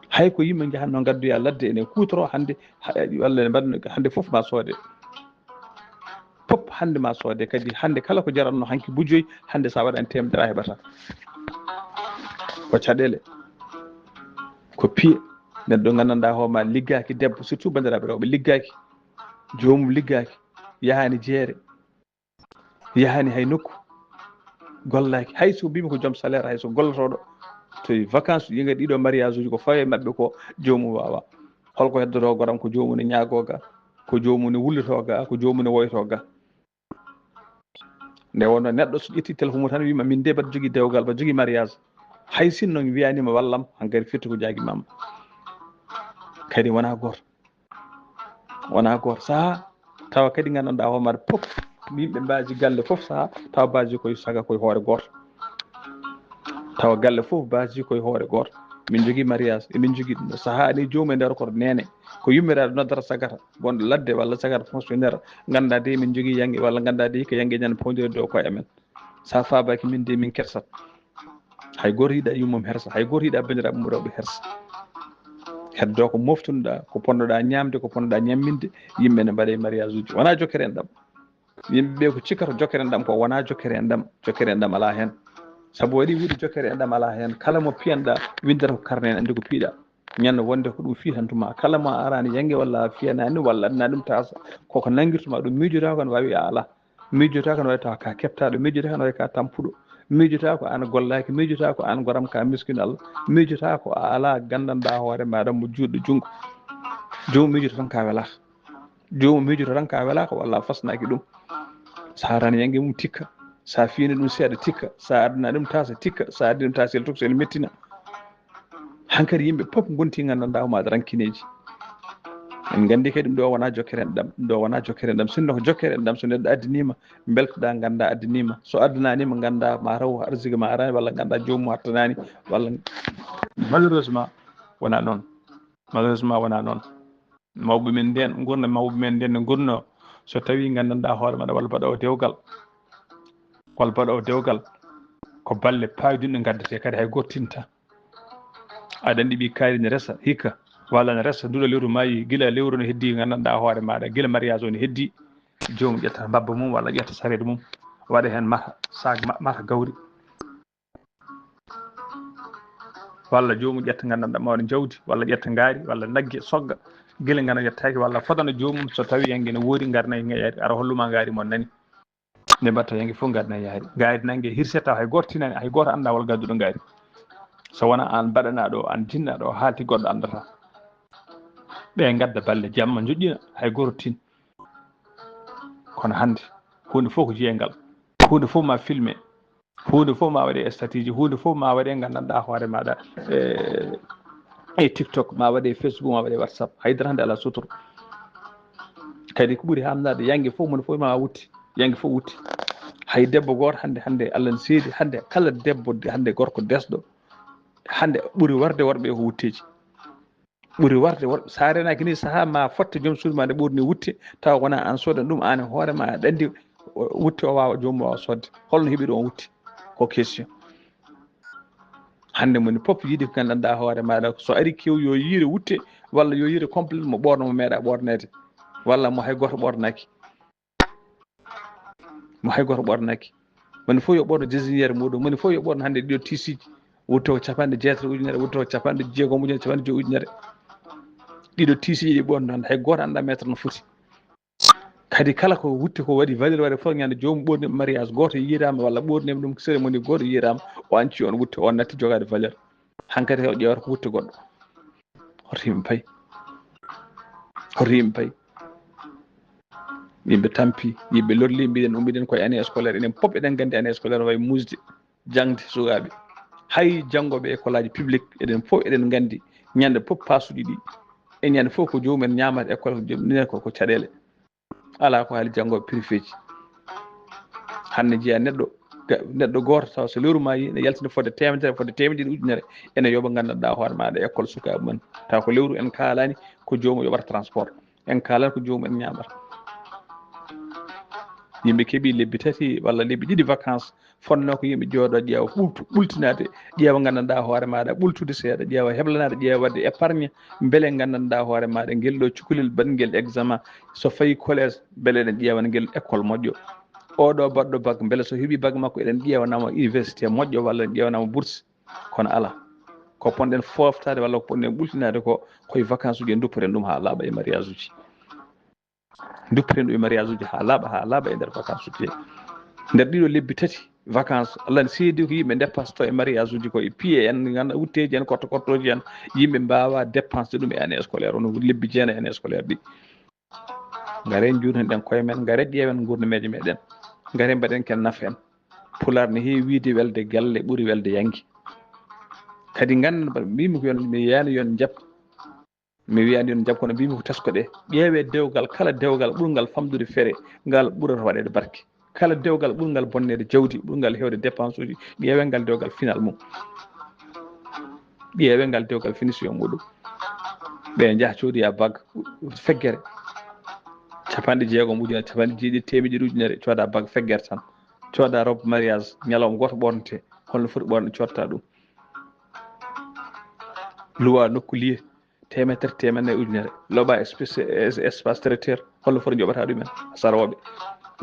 Hay ko yimɓe njahatno ngaddoya ladde ene kuutoro hannde, ha-, walla ene mbaɗno hannde fof ma soode. Pop hannde ma soode kadi. Hannde kala ko jaratno hanki bujoy, hannde sa waɗani temedere a heɓata. Ko caɗeele, ko piye. Neɗɗo nganndanɗaa hoore ma liggaaki, debbo surtout banndiraaɓe rewɓe liggaaki, joomum liggaaki, yahaani jeere, yahaani hay nokku, gollaaki. Hay so mbimi ko joom salaire, hay so gollotooɗo, to vacances ɗi ngari ɗiɗo mariage uji ko fawi e maɓɓe ko joomum waawaa. Holko heddoto goram ko joomum ne ñaagoo ga, ko joomum ne wullitoo ga, ko joomum ne woytoo ga. Nde wonno neɗɗo so ƴetti téléphone mum tan wiima min de mbaɗa jogii dewgal, mbaɗa jogii mariage. Hay sinno mi wiyanima wallam, hankadi firti ko jaagi mamma. Kadi wona gooto. Wona gooto. Saha tawa kadi nganndanɗaa hoore maaɗa pop, yimɓe mbaji galle fof saha tawa mbaji koye saga koye hoore gooto. Tawa galle fof mbaji koye hoore gooto. Min jogii mariage, emin jogii ɗum ɗo. Saha ni joomum e nder koto nene. Ko yummiraɗo noddata sagata, gonɗo ladde walla sagata fonctionnaire, ngannda de min jogii yange walla ngannda de hikka yange ñande pawdiri dow koye amen. Sa faabaki min de min kersat. Hay gooto yiɗa yummum hersa, hay gooto yiɗa banndiraaɓe mum rewɓe hersa. Heddo ko moftunoɗa, ko ponnoɗa ñamde, ko ponnoɗa ñamminde, yimɓe ne mbaɗa e mariage uji. Wona jokkere en ɗam. Yimɓe ɓe ko cikkata jokkere en ɗam ko wona jokkere en ɗam. Jokkere en ɗam alaa heen. Sabu waɗi wiide jokkere en ɗam alaa heen. Kala mo piyanɗa winndata ko karne en anndi ko piiɗa. Ñande wonde ko ɗum fii tan tuma. Kala mo a araani yange walla a fiyanaani walla aɗana ɗum tasa. Koko nanngirtuma ɗum miijotaako ne waawi a alaa. Miijotaako ne waawi tawa ka keɓtaaɗo. Miijotaako ne waawi ka tampuɗo. Miijotaako an gollaaki. Miijotaako an goram ka miskin Allah. Miijotaako a alaa ganndanɗaa hoore maaɗa mo juuɗo junngo. Joomum miijoto tan ka welaaka. Joomum miijoto tan ka welaaka walla a fasnaaki ɗum. Sa arani yange mum tikka. Sa fiyani ɗum seeɗa tikka. Sa addana ɗum tasa tikka. Sa addi ɗum tasa el tok so el mettina. Hankadi yimɓe pop ngonti nganndanɗaa hoore maaɗa rankineeji. En nganndi kadi ɗum ɗo wona jokkere en ɗam. Ɗum ɗo wona jokkere en ɗam. Sinno ko jokkere en ɗam so neɗɗo addaniima, mbeltoɗaa ngannda addaniima. So addanaaniima ngannda ma taw arsike ma araani walla ngannda joomum hattanaani walla malheureusement wona noon. Malheureusement wona noon. Mawɓe men nden ngurna, mawɓe men nden ne ngurno so tawi nganndanɗaa hoore maɗa walla mbaɗa o dewgal. Walla mbaɗa o dewgal. Ko balle paydunɗe ngaddete kadi hay gooto tinta. Aɗa anndi ɓii kaari ne resa hikka, walla ne resa nduɗo lewru maayi, gila lewru no heddi nganndanɗaa hoore maaɗa, gila mariage o ne heddi. Joomum ƴetta mbabba mum walla ƴetta sareet mum, waɗa heen mata sac, ma-, mata gawri. Walla joomum ƴetta nganndanɗaa mawɗo jawdi, walla ƴetta ngaari, walla nagge sogga, gila ngana yettaaki, walla fodana joomum, so tawi yannge ne woodi, ngarna e ngaari, ara holluma ngaari mo nani. Nde mbatta yannge fof ngarna yaari. Ngaari nange hirse taw hay gooto tinani, hay gooto annda walla gadduɗo ngaari. So wonaa aan mbaɗanaaɗo o, aan jinnaɗo o, haalti goɗɗo anndata. Ɓe ngadda balle jamma njoƴƴina, hay gooto tin. Kono hannde, huunde fof ko jeeyngal. Huunde fof ma filme. Huunde fof ma waɗe statut ji, huunde fof ma waɗe nganndanɗaa hoore maaɗa, e, e TikTok, ma waɗe Facebook, ma waɗe WhatsApp. Haydara hannde alaa suturu. Kadi ko ɓuri hamnaade, yannge fof moni fof ma wutti, yannge fof wutti. Hay debbo gooto hannde, hannde Allah ne seedi, hannde kala debbo, hannde gorko desɗo, hannde ɓuri warde worɓe ko wutteeji. Ɓuri warde worɓe. So a renaaki ni, sahaa ma fotte joom suudu ma nde ɓurni wutte, tawa wonaa aan soodan ɗum, aan e hoore ma aɗa anndi wutte o waawa, joomum waawa soodde. Holno heɓiri on wutte? Ko question. Hannde moni pop yiɗi ko nganndanɗaa hoore maaɗa, so ari kew yo yiire wutte, walla yo yiire complet mo ɓoorno mo meeɗa ɓoorneede, walla mo hay gooto ɓoornaaki. Mo hay gooto ɓoornaaki. Moni fof yo ɓoorno désignaire muɗum, moni fof yo ɓoorno hannde ɗiɗo tiisiiji, wutte ko capanɗe jeetati ujunere, wutte ko capanɗe jeegom ujunere, capanɗe joyi ujunere. Ɗiɗo tiisiiji ɗi ɓoorno hannde, hay gooto annda mètre no foti. Kadi kala ko wutte ko waɗi valeur waɗi fof, ñande joomum ɓoorni mariage gooto yiiraama, walla ɓoorniima ɗum cérémonie gooto yiiraama, o anci on wutte, on natti jogaade valeur. Hankadi o ƴeewata ko wutte goɗɗo. Hoto yimɓe pay. Hoto yimɓe pay. Yimɓe tampi, yimɓe lorli, mbiɗen, mbiɗen koye année scolaire, enen pop eɗen nganndi année scolaire no wayi muusde, jaŋde sukaaɓe. Hay janngoɓe école aji public, eɗen fof eɗen nganndi, ñande pop paasuuji ɗi, e ñande fof ko joomum en ñaamata école, ko joom-, minen ko, ko caɗeele. Alaa ko haali janngoɓe privé ji. Hannde njiya neɗɗo, ga-, neɗɗo gooto taw so lewru ma yi, ne yaltina fodde teemedere, fodde teemedere ujunere, ene yoɓa nganndanɗaa hoore maaɗa école sukaaɓe mum. Taw ko lewru en kaalani ko joomum yoɓata transport. En kaalani ko joomum en ñaamata. Yimɓe keɓi lebbi tati walla lebbi ɗiɗi vacances, fotnoo ko yimɓe jooɗo ƴeewa ɓultu, ɓultinaade, ƴeewa nganndanɗaa hoore maaɗa, ɓultude seeɗa, ƴeewa heblanaade, ƴeewa waɗde épargne, mbele nganndanɗaa hoore maaɗa, ngel ɗo cukalel baɗngel examen, so fayi collège, mbele eɗen ƴeewana ngel école moƴƴo. Oɗo baɗɗo bac, mbele so heɓi bac makko, eɗen ƴeewanamo université moƴƴo walla en ƴeewanamo bourse. Kono alaa. Ko ponɗen fooftaade walla ko ponɗen ɓultinaade ko, koye vacances uji en dupporen ɗum haa laaɓa e mariage uji. Dupporen ɗum e mariage uji haa laaɓa, haa laaɓa e nder vacances uji. Nder ɗiɗo lebbi tati vacances, Allah ne seedi ko yimɓe dépense to e mariage uji ko e piye en, ngannda wutteeji en, korto kortooji en, yimɓe mbaawa dépense ɗum e année scolaire, ono lebbi jeenayi année scolaire ɗi. Ngare njuurnen ɗen koye men, ngare ƴeewen nguurnameeje meɗen, ngare mbaɗen ken nafa en. Pulaar ne heewi wiide welde galle ɓuri welde yannge. Kadi nganndan, mbimi ko yon, mi yiyaani yon njab, mi wiyaani yon njab, kono mbimi ko tesko ɗe. Ƴeewe dewgal, kala dewgal ɓurngal famɗude feere, ngal ɓurata waɗeede barke. Kala dewgal ɓurngal bonneede jawdi, ɓurngal heewde dépense uji, ƴeewe ngal dewgal final mum. Ƴeewe ngal dewgal finition muɗum. Ɓe njaha coodoya bac feggere. Capanɗe jeegom ujunere, capanɗe jeeɗiɗi teemedere ujunere, cooda bac feggere tan. Cooda robe mariage, ñalawma gooto ɓornete, holno foti ɓorne coodta ɗum. Luwa nokku liye, teemedere, teemedere ujunere. Loɓa espace, es-, espace traiteur, holno foti njoɓata ɗumen, sarooɓe.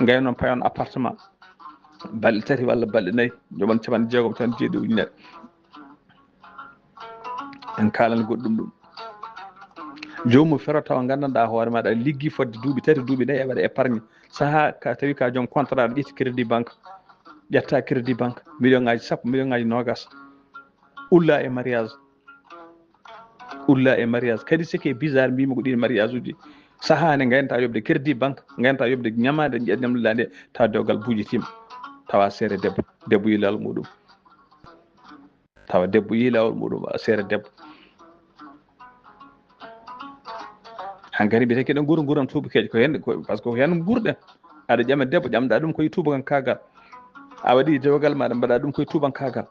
Ngaynon payon appartement, balɗe tati walla balɗe nayi, njoɓon capanɗe jeegom tan jeeɗiɗi ujunere. En kaalani goɗɗum ɗum. Joomum fero tawa nganndanɗaa hoore maaɗa, liggi fodde duuɓi tati, duuɓi nayi, a waɗa épargne. Sahaa ka tawi ka joom contrat, aɗa ƴetti crédit banque, ƴetta crédit banque, million ngaaji sappo, million ngaaji noogas. Ulla e mariage. Ulla e mariage. Kadi ce qui est bizarre, mbimi ko ɗin mariage uji. Sahaa ne ngayanta yoɓde crédit banque, ngayanta yoɓde ñamaande, ƴeɗ ñamlilande, tawa dewgal buujitima. Tawa seere debbo, debbo yi laawol muɗum. Tawa debbo yi laawol muɗum, seere debbo. Hankadi mbiyete keɗen nguura nguuram tuubakeejo, ko hen, ko, par ce que ko hen nguurɗen. Aɗa ƴama debbo, ƴamɗa ɗum koye tuubankaagal. A waɗi dewgal maɗa, mbaɗa ɗum koye tuubankaagal.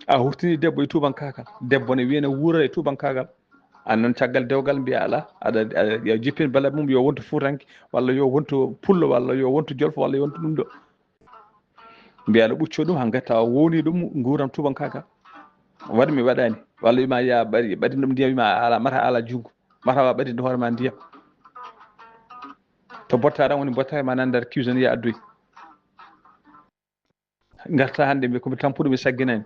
A hurtini debbo e tuubankaagal. Debbo ne wiyene wuura e tuubankaagal. An noon caggal dewgal mbiya ala, aɗa, aɗa, yo jippin bala mum, yo wontu fuutanke, walla yo wontu pullo, walla yo wontu jolfo, walla yo wontu ɗum ɗo. Mbiya no ɓucco ɗum, hankadi tawa wowni ɗum nguuram tuubankaagal. Waɗi mi waɗani, walla wima ya ɓaɗi, ɓaɗi ɗum ndiyam, wima a ala, mata ala junngo, mata wa ɓaɗinde hoore ma ndiyam. To bottaɗan woni bottaɗe ma nan nder cuisine ya addoy. Garta hannde mbi komi tampuɗo mi sagginani.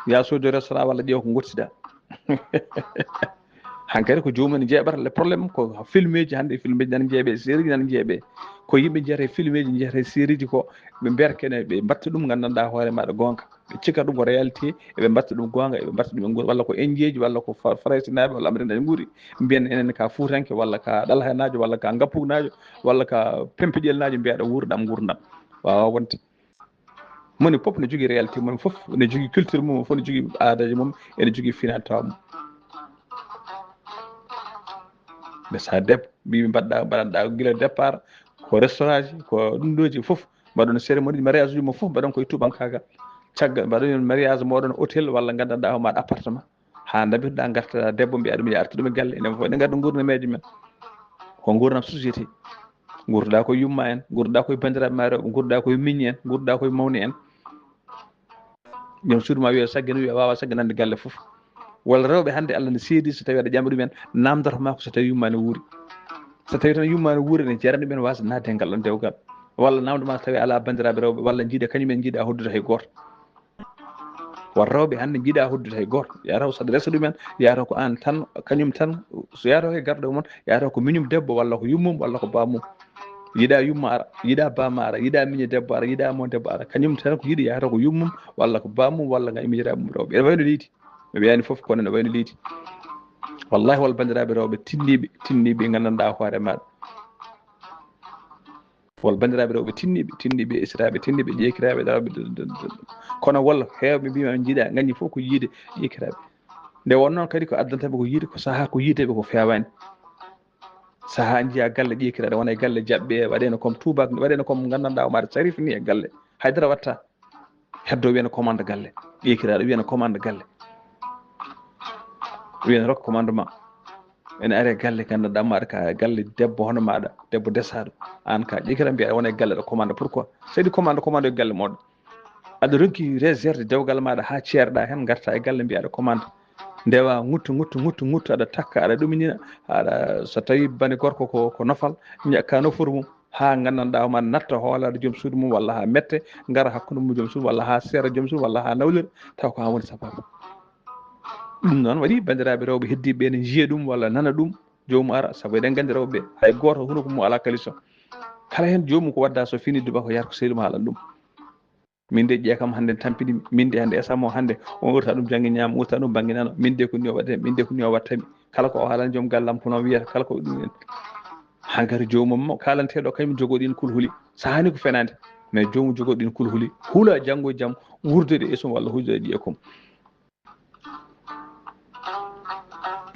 Ya soodo restaurant walla ƴeew ko gottida. Hankadi ko joomum en jeeɓata le problème ko filmeji hannde filmeji nan jeeɓe sérieji nan jeeɓe. Ko yimɓe jiyata e filmeji jiyata e sérieji ko ɓe mberkene ɓe mbatta ɗum nganndanɗa hoore maɗa goonga. Ɓe cika ɗum ko réalité eɓe mbatta ɗum goonga eɓe mbatta ɗum e nguur walla ko indieji walla ko faraysinaaɓe walla américain en nguuri. Mbiyen enen ka fuutanke walla ka ɗalhanajo walla ka ngappunajo walla ka pempeƴelnajo mbiyaɗo wuurɗam nguurdam. Wawa wonde. Moni fof ne jogii réalité mum fof ne jogii culture mum fof ne jogii aadaji mum ene jogii finatawa mum. Ɓe sa deb mbiɓe mbaɗɗa mbaɗanɗa gila départ ko restaurant ji ko ɗum ɗoji fof mbaɗon cérémonie mariage uji mum fof mbaɗon koye tubankaagal. Caggal mbaɗon mariage moɗon hôtel walla nganndanɗa homaɗa appartement. Ha dabitoɗa garta debbo mbiya ɗum ya arta ɗum e galle enen fof eɗen garda gurnameji men. Ko gurnam société. Gurduɗa koye yumma en gurduɗa koye bandiraɓe ma rewɓe gurduɗa koye miñi en gurduɗa koye mawni en. Joom suudu ma wiya saggina wiya wawa sagginande galle fof. Walla rewɓe hannde allah ne seedi so tawi aɗa ƴama ɗumen namdotoma ko so tawi yumma ne wuuri. So tawi tan yumma ne wuuri ene jarani ɗumen wasde nadde e ngal ɗon dewgal. Walla namdoma so tawi ala bandiraɓe rewɓe walla jiiɗa kañumen jiiɗa hoddude hay goto. Won rewɓe hannde jiiɗa hoddude hay goto yataw saɗa resa ɗumen yataw ko an tan kañum tan. So yataw he garɗo mum yataw ko miñum debbo walla ko yummum walla ko bamum. Yiɗa yumma ara yiɗa bama ara yiɗa miñi debbo ara yiɗa mo debbo ara kañum tan ko yiɗi yataw ko yummum walla ko bamum walla ga miñiraɓe mum rewɓe ene wayno leydi. Mi wiyani fof kono ene wayno leydi. Wallahi wal bandiraɓe rewɓe tinniɓe tinniɓe gandanɗa hoore maɗa. Wol banndiraaɓe rewɓe tinniiɓe tinniiɓe esiraaɓe tinniiɓe ƴeekiraaɓe ɗaɓe. Kono wol heewɓe mbiima ɓe njiiɗa ngaññi fof ko yiide ƴeekiraaɓe. Nde won noon kadi ko addanta ɓe ko yiide ko sahaa ko yiideɓe ko feewaani. Sahaa njiya galle ƴeekiraaɗe wona e galle jaɓɓe waɗeeno comme tuubaak waɗeeno comme nganndanɗaa o maɗa sarif ni e galle haydara watta. Heddo wiyana commande galle ƴeekiraaɗo wiyana commande galle. Wiyana rokka commandement. Ene ari e galle nganndanɗaa maɗa ka galle debbo hono maɗa debbo desaaɗo. Aan ka ƴeekira mbiya wona e galle ɗo commande pourquoi? Seydi commande commande e galle moɗo. Aɗa ronki réserve dewgal maɗa ha ceerɗa heen ngarta e galle mbiyaɗa commande. Ndewa nguttu nguttu nguttu nguttu aɗa takka aɗa ɗuminina. Aɗa so tawi bane gorko ko ko nofal ñakka nofuru mum. Ha nganndanɗaa homaɗa natta hoolaade joom suudu mum walla ha mette ngara hakkunde mum joom suudu walla ha seera joom suudu walla ha nawlira taw ko ha woni sababu. Ɗum noon waɗi banndiraaɓe rewɓe heddiiɓe ɓe ne njiya ɗum walla nana ɗum. Joomum ara sabu eɗen nganndi rewɓe ɓe hay gooto hunuko mum alaa kaliso. Kala heen joomum ko wadda so fini duba ko yar ko seydi mum haalan ɗum. Min de ƴeekam hannde tampini min de hannde esamo hannde on urta ɗum janngi ñaama urta ɗum bannge nano min de ko ni o waɗata min de ko ni o waɗata mi. Kala ko o haalani joom gallam ko noon wiyata kala ko ɗum en. Hankadi joomum mo kalanteɗo kañum jogoɗin kulhuli. Sahani ko fenade mais joomum jogoɗin kulhuli hula janngo e jam wurdude e sum walla hujja e ƴiye kom.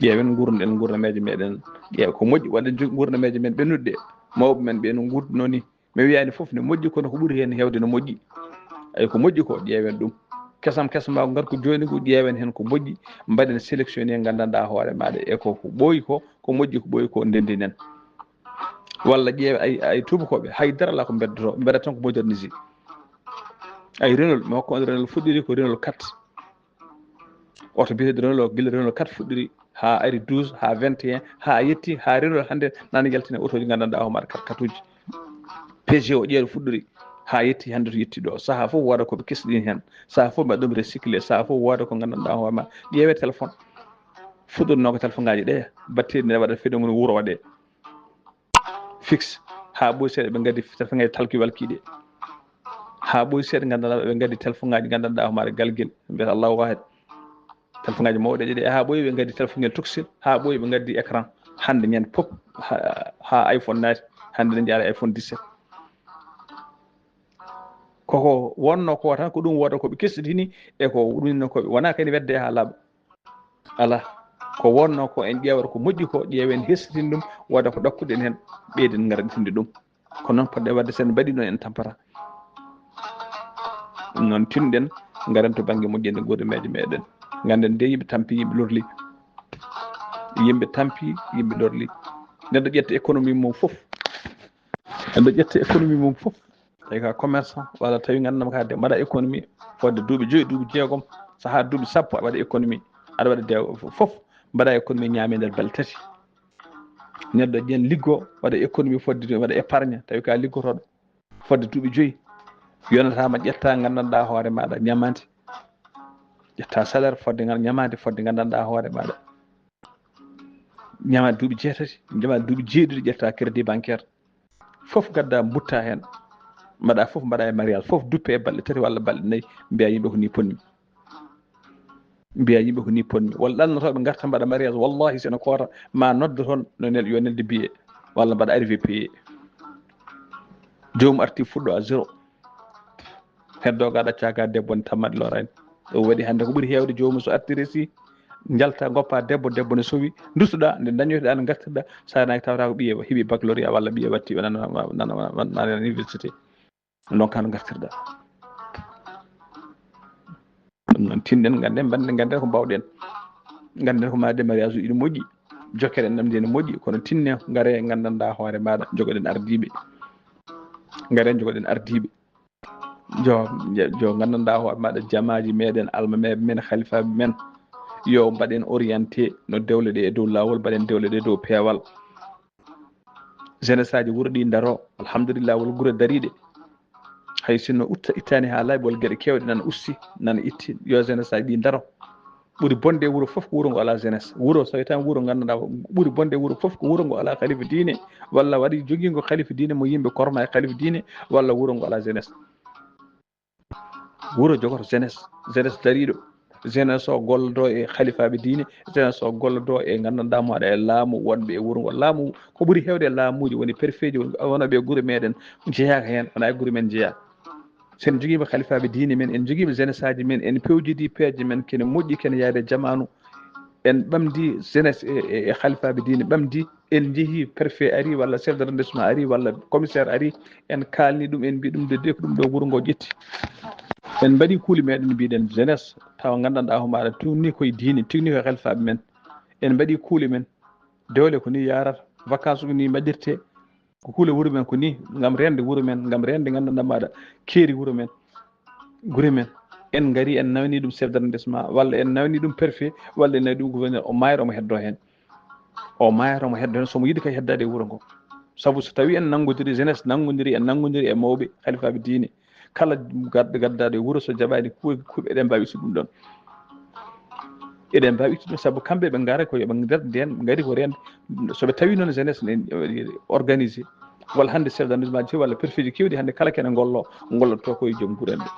Ƴeewen gurden gurnameeje meɗen ƴeew ko moƴƴi waɗen gurnameeje men ɓennuɗe. Mawɓe men ɓe no gurduno ni. Mi wiyani fof ne moƴƴi kono ko ɓuri heen hewde no moƴƴi. Ay ko moƴƴi ko ƴeewen ɗum. Kesam kesam ma ngar ko jooni ko ƴeewen heen ko moƴƴi. Mbaɗen sélectionné nganndanɗaa hoore maɗa e ko ko ɓooyi ko ko moƴƴi ko ɓooyi ko ndendinen. Walla ƴeewe ay ay tubakoɓe haydara ala ko beddoto ɓe mbaɗa tan ko modernisé. Ay renol mi hokka on renol fuɗɗiri ko renol quatre. Oto biyeteɗo renol o gila renol quatre fuɗɗiri ha ari douze ha vingt et un ha yetti ha renol hannde nana yaltina otoji nganndanɗa homaɗa quatre katuji. P G o ƴeeɗo fuɗɗiri ha yetti hannde to yetti ɗo saaha fof wooda koɓe kesɗin heen. Saaha fof mbaɗa ɗum recyclé saaha fof wooda ko nganndanɗa hoorema. Ƴeewe téléphone fuɗɗorno ko téléphone ngaji ɗe batteɗi ne waɗa phénomène wuuro waɗe. Fixe ha ɓooyi seeɗa ɓe ngaddi telfongaji talki walkiɗe. Ha ɓooyi seeɗa nganndanɗa ɓe ngaddi telfongaji nganndanɗa homaɗa galguel mbiyata allahu wahid. Telfongaji mawɗe ɗiɗi ha ɓooyi ɓe ngaddi telfongel tuxel ha ɓooyi ɓe ngaddi écran. Hannde ñande pop ha iPhone naati. Hannde ne jaara iPhone dix-sept. Koko wonno ko tan ko ɗum wooda koɓe kesɗitini e ko ɗumno koɓe wona kadi wedde ha laaɓa. Ala ko wonno ko en ƴeewata ko moƴƴi ko ƴeewen hesɗitin ɗum wooda ko ɗakkuɗen heen. Ɓeyden ngaratinde ɗum ko noon poɗɗe wadde sen mbaɗi ɗon en tampata. Ɗum noon tinɗen ngaren to bannge moƴƴinde gurnameeje meɗen. Ngannden de yimɓe tampi yimɓe lorli. Yimɓe tampi yimɓe lorli. Neɗɗo ƴetta économie mum fof. Neɗɗo ƴetta économie mum fof. Tawi ka commerçant walla tawi nganndanɗaa ka de mbaɗa économie fodde duuɓi joyi duuɓi jeegom saha duuɓi sappo aɗa waɗa économie. Aɗa waɗa de fof mbaɗa économie ñaame nder bal tati. Neɗɗo ƴen liggo, waɗa économie fodde, waɗa épargne, tawi ka liggotooɗo fodde duuɓi joyi, yonataama ƴetta nganndanɗaa hoore maaɗa ñamande, ƴetta salaire fodde ngal ñamande fodde nganndanɗaa hoore maaɗa, ñama duuɓi jeetati, ñama duuɓi jeeɗiɗi, ƴetta crédit bancaire, fof gadda mbutta heen, mbaɗa fof, mbaɗa e mariage fof duppe e balɗe tati walla balɗe nayi, mbiya yimɓe ko ni ponmi. Mbiya yimɓe ko ni ponmi. Walla ɗannotooɓe ngarta mbaɗa mariage, wallahi seno koota ma noddo toon no nel yo nelde billet walla mbaɗa arrivé payé. Joomum arti fuɗɗo à zéro. Heddo ga ɗacca ga debbo ne tammat lorani. Ɗum waɗi hannde ko ɓuri heewde joomum so arti resi njalta goppa debbo, debbo ne sowi, dustoɗa nde dañoytoɗa nde gartirɗa, sa nayi tawata ko ɓiye heɓi baccalauréat walla ɓiye watti nana université. Donc hano gartirɗa. Ɗum noon tinɗen, ngannden, mbaɗen, ngannden ko mbawɗen. Ngannden ko maade mariage uji ne moƴƴi, jokkere enɗam ndi ne moƴƴi, kono tinne ngare nganndanɗa hoore maaɗa, jogoɗen ardiiɓe. Ngare jogoɗen ardiiɓe. Jo, jo nganndanɗa hoore maaɗa jamaaji meɗen, almameeɓe men, halifaaɓe men. Yo mbaɗen orienté no dewle ɗe e dow laawol, mbaɗen dewle ɗe dow peewal. Jeunesse aji wuro ɗi ndaro, alhamdulillah, wol gure dariɗe. Hay sinno utta ittani ha laaɓi, wol geɗe kewɗe nana usti, nana itti. Yo jeunesse aji ɗi ndaro. Ɓuri bonde e wuro fof ko wuro ngo ala jeunesse. Wuro so tawi tan wuro nganndanɗa ɓuri bonde e wuro fof ko wuro ngo ala khalifa diine, walla waɗi jogingo khalifa diine mo yimɓe korma e khalifa diine, walla wuro ngo ala jeunesse. Wuro jogoto jeunesse, jeunesse dariɗo, jeunesse o gollodo e khalifaɓe diine, jeunesse o gollodo e nganndanɗa mo aɗa e laamu wonɓe e wuro ngo. Laamu ko ɓuri hewde e laamuji woni préfet ji, woni wona ɓe gure meɗen jeeyaka hen, wona e gure men jeeya. Sen jogiiɓe khalifaɓe diine men, en jogiiɓe jeunesse aji men, en pewjidi peeje men kene moƴƴi, kene yaade e jamaanu. En ɓamdi jeunesse e, e, e khalifaɓe diine ɓamdi, en jeehi préfet ari walla chef d'arrondissement ari walla commissaire ari, en kaalni ɗum, en mbi ɗum de, de ko ɗum ɗo wuro ngo ƴetti. En mbaɗi kuuli meɗen mbiɗen jeunesse tawa nganndanɗa ko maɗa tunni koye diine, tunni koye khalifaɓe men. En mbaɗi kuuli men, dewle ko ni yarata, vacances ko ni mbaɗirte, ko kuule wuro men ko ni, ngam rende wuro men, ngam rende nganndanɗa maɗa keeri wuro men, gure men. En ngari en nawni ɗum chef d'arrondissement, walla en nawni ɗum préfet, walla en nawni ɗum gouverneur, o mayra omo heddo hen. O mayra omo heddo hen, somo yiɗi kay heddade e wuro ngo. Sabu so tawi en nanngodiri, jeunesse nanngodiri, en nanngodiri e mawɓe, khalifaɓe diine, kala gaddo gaddaɗo e wuro so jaɓani kuuɓe, kuuɓe eɗen mbawi ittude ɗum ɗon. Eɗen mbawi ittude ɗum sabu kamɓe ɓe ngara ko yoɓe nder nden, ɓe ngari ko rende. So ɓe tawi noon jeunesse ne organisé, walla hannde chef d'arrondissement ji walla préfet ji kewɗi hannde kala kene ngollo, ngollotto koye joom gure en ɓe.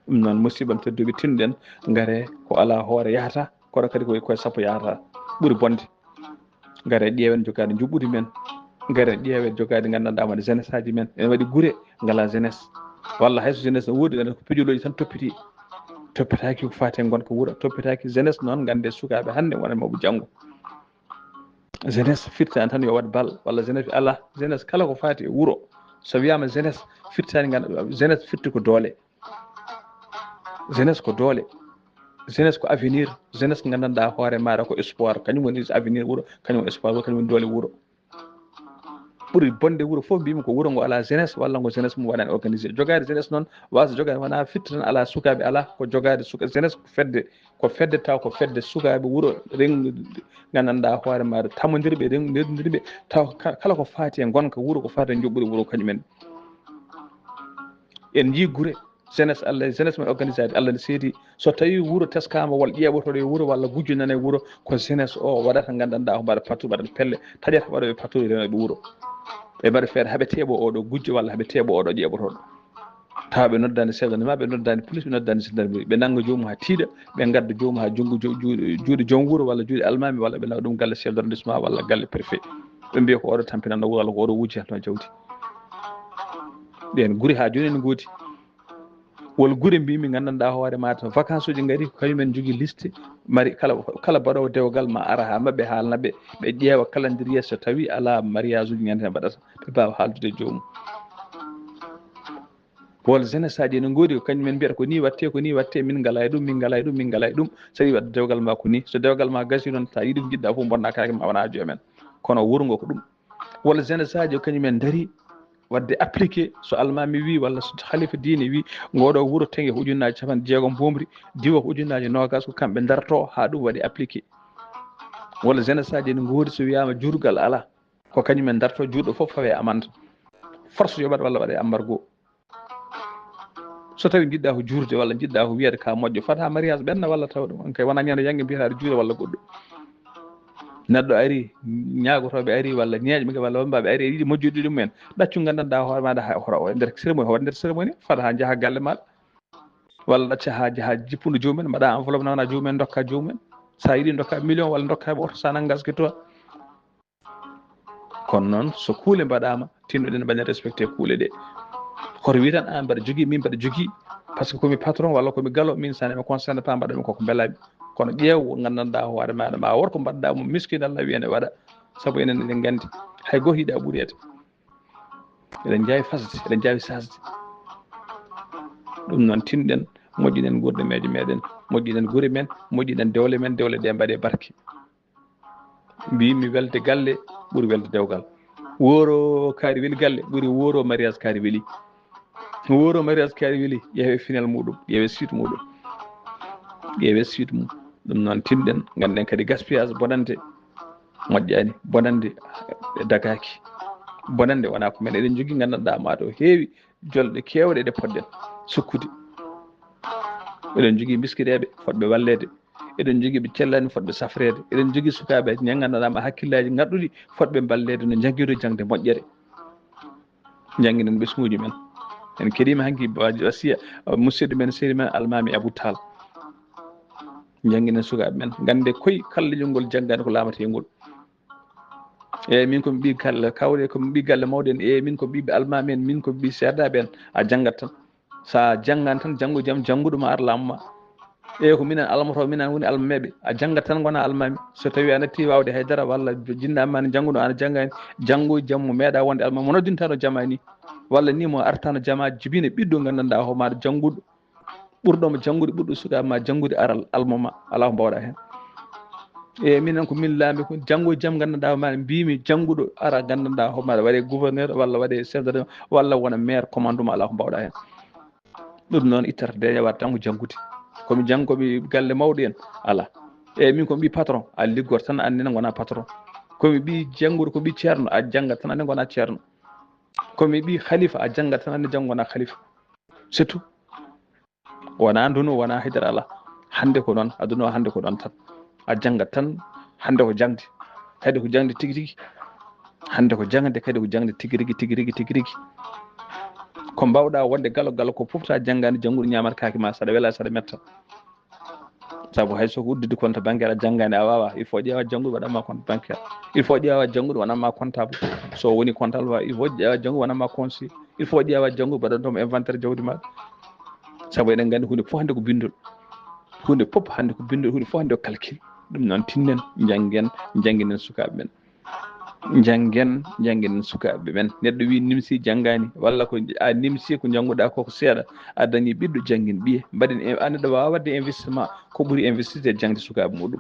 Ɗum noon musiɓɓam tedduɓe, tinɗen ngare ko ala hoore yahata, kono kadi koye koye sappo yahata, ɓuri bonde. Ngare ƴeewen jogaade njuɓɓudi men, ngare ƴeewen jogaade nganndanɗa wonde jeunesse aji men ene waɗi gure ngala jeunesse, walla hayso jeunesse ne woodi, ko pijolooji tan toppiti, toppitaaki ko faati e ngonka wuro, toppitaaki jeunesse. Noon ngannde sukaaɓe hannde wona mawɓe janngo. Jeunesse firtani tan yo waɗ bal walla jeunesse ala, jeunesse kala ko faati e wuro, so wiyama jeunesse firtani, nganndanɗa jeunesse firti ko doole. Jeunesse ko doole, jeunesse ko avenir, jeunesse nganndanɗa hoore maɗa ko espoir, kañum woni avenir wuro, kañum woni espoir wuro, kañum woni doole wuro. Ɓuri bonde wuro fof mbimi ko wuro ngo ala jeunesse walla ngo jeunesse mum waɗani organisé. Jogaade jeunesse noon wasa jogaade wona firti tan ala sukaaɓe, ala ko jogaade suka jeunesse ko fedde, ko fedde taw ko fedde sukaaɓe wuro reng nganndanɗa hoore maɗa tamodirɓe rengdirɓe taw kala ko faati e ngonka wuro, ko faati e njuɓɓudi wuro kañumen. En jii gure jeunesse, Allah jeunesse men organisé, Allah ne seedi. So tawi wuro teskama walla ƴeeɓotoɗo e wuro walla gujjo nana e wuro, ko jeunesse o waɗata nganndanɗa ko mbaɗa pattude, mbaɗa pelle, taƴata waɗoɓe pattude renoɓe wuro. Ɓe mbaɗa feere haɓe teeɓo oɗo gujjo walla haɓe teeɓo oɗo ƴeeɓotoɗo. Tawa ɓe noddani chef d'arrondissement, ɓe noddani police, ɓe noddani gendarmerie, ɓe nannga joomum ha tiiɗa, ɓe ngadda joomum ha junngo juuɗe joom wuro walla juuɗe almami walla ɓe nawa ɗum galle chef d'arrondissement walla galle préfet. Ɓe mbiya ko oɗo tampinanno wuro walla ko oɗo wujjatno jawdi. Ɗen guri ha joni ne ngoodi. Wol gure mbimi nganndanɗa hoore ma to vacances uji ngari, kañum en jogui liste, mari kala kala mbaɗowo dewgal ma ara ha maɓɓe haalna ɓe, ɓe ƴeewa calendrier so tawi ala mariage uji nganndanɗa mbaɗata, ɓe mbawa haaldude e joomum. Wol jeunesse aji ne ngoodi ko kañum en mbiyata ko ni watte, ko ni watte, min ngala e ɗum, min ngala e ɗum, min ngala e ɗum. So tawi wadde dewgal ma ko ni, so dewgal ma gasi noon, sa yiɗi ko jiɗɗa fof bonna kake ma wona joom en. Kono wuro ngo ko ɗum. Walla jeunesse aji o kañum en daari wadde appliqué, so almami wi walla so khalifa diine wi ngoɗo wuro tenge ko ujunnaji capanɗe jeegom bomri, diwa ko ujunnaji nogas, ko kamɓe darto ha ɗum waɗi appliqué. Walla jeunesse aji ene ngoodi, so wiyaama juurgal alaa, ko kañum en darto, juuɗo fof fawe amande. Force yoɓat walla waɗe embargo. So tawi njiɗɗa ko juurde walla njiɗɗa ko wiyede ka moƴƴo, fata mariage ɓenna walla taw ɗum. On kay wona ñande jannge mbiyata aɗa juure walla goɗɗo. Neɗɗo ari, ñaagotooɓe ari walla ñeeñɓe walla wammbaaɓe ari, yiɗi moƴƴude ɗum en. Ɗaccu nganndanɗaa hoore maaɗa ha hora o e nder cérémonie, hoore nder cérémonie, fata ha njaha galle maaɗa. Walla ɗacca ha njaha jippude joomum en, mbaɗa enveloppe nawana joomum en, ndokka joomum en. Sa yiɗi ndokka million walla ndokka ɓe oto, sa nanga gaske toi. Kono noon, so kuule mbaɗaama, tinnoɗen mbaɗen respecté kuule ɗe. Hoto wi tan, "An mbaɗa jogii, min mbaɗa jogii, par ce que komi patron walla komi galo, min ça ne me concerne pas, mbaɗa mi koko mbelami." Kono ƴeew wo nganndanɗaa hoore maaɗa, ma wor ko mbaɗɗa mo miskin Allah wiya ne waɗa, sabu enen eɗen nganndi hay gooto yiɗa ɓureede. Eɗen njaawi fasde, eɗen njaawi sasde. Ɗum noon, tinɗen, moƴƴinen gurɗemeeje meɗen, moƴƴinen gure men, moƴƴinen dewle men, dewle ɗe mbaɗe barke. Mbimi welde galle ɓuri welde dewgal. Woro kaari weli galle ɓuri woro mariage kaari weli. Woro mariage kaari weli, ƴeewe final muɗum, ƴeewe suite muɗum. Ƴeewe suite mum. Ɗum noon, tinɗen, ngannden kadi gaspillage bonande moƴƴaani, bonande dagaaki. Bonande wona ko men eɗen njogii, nganndanɗaa ma ɗo heewi jolɗe keewɗe ɗe poɗɗen sukkude. Eɗen njogii miskineeɓe fotɓe walleede. Eɗen njogii ɓe cellaani fotɓe safreede. Eɗen njogii sukaaɓe ñannganɗaa ma hakkillaaji ngaɗɗuɗi fotɓe mballeede no njanngido jaŋde moƴƴere. Njannginen ɓesnguuji men. En keɗiima hanki ba-, wasiya, uh, musidɗo men, seri men, Almaami Abu Taal. Njannginen sukaaɓe men. Ngannde koy kala leñol ngol janngaani ko laamatee ngol. Eeyi, min ko mi ɓii galle, kawre ko mi ɓii galle mawɗo en. Eeyi, min ko ɓiɓɓe almaami en, min ko ɓii seedaaɓe en. A janngat tan. So a janngaani tan, janngo jam, jannguɗo ma ar laamu ma. Eeyi, ko minen almoto, minen woni almameeɓe. A janngat tan, ngona almaami. So tawi a natti waawde hay dara, walla jinnaaɓe ma ne jannguno, an a janngaani, janngo jam mo meeɗa wonde almaami. Mo noddintano jama ni, walla ni mo artano jama, jibina ɓiɗɗo nganndanɗaa homaade jannguɗo. Ɓurɗo mo janngude, ɓurɗo sukaaɓe ma janngude aral almo ma, alaa ko mbaawɗaa heen. E minen ko min laami ko janngo e jam nganndanɗaa homaade, mbimi jannguɗo ara nganndanɗaa homaade waɗe gouverneur walla waɗe chef de région walla wona maire commandement, alaa ko mbaawɗaa heen. Ɗum noon ittata deeƴa waɗa tan ko janngude. Ko mi janngo, ko mi galle mawɗo en, alaa. E min ko mi ɓii patron, a liggor tan, anndina ngona patron. Ko mi ɓii janngude, ko ɓii ceerno, a janngat tan, anndi ngona ceerno. Ko mi ɓii khalifa, a janngat tan, anndi janngo ngona khalifa. C'est tout. Wona ndunu, wona haydara alaa. Hannde ko noon, aduna o hannde ko noon tan. A janngat tan, hannde ko jaŋde. Kadi ko jaŋde tigi tigi. Hannde ko jaŋde, kadi ko jaŋde tigi rigi, tigi rigi, tigi rigi. Ko mbaawɗaa wonde galo galo, ko fof so a janngaani janngude ñaamat kaake ma, saɗa wela, saɗa metta. Sabu hay so ko uddude compte bancaire a janngaani, a waawaa. Il faut ƴeewa janngude waɗan ma compte bancaire. Il faut ƴeewa janngude waɗan ma comptable. So woni comptable, il faut ƴeewa janngude waɗan ma conseil. Il faut ƴeewa janngude waɗan ɗum inventaire jawdi ma. Sabu eɗen nganndi huunde fof hannde ko binndol. Huunde fof hannde ko binndol, huunde fof hannde ko calcul. Ɗum noon, tinnen, njanngen, njannginen sukaaɓe men. Njanngen, njannginen sukaaɓe men. Neɗɗo wi nimsi janngaani, walla ko a nimsi ko njannguɗaa ko ko seeɗa, a dañi ɓiɗɗo, janngin ɓiye. Mbaɗen in-, a neɗɗo waawa waɗde investissement ko ɓuri investir e jaŋde sukaaɓe muɗum.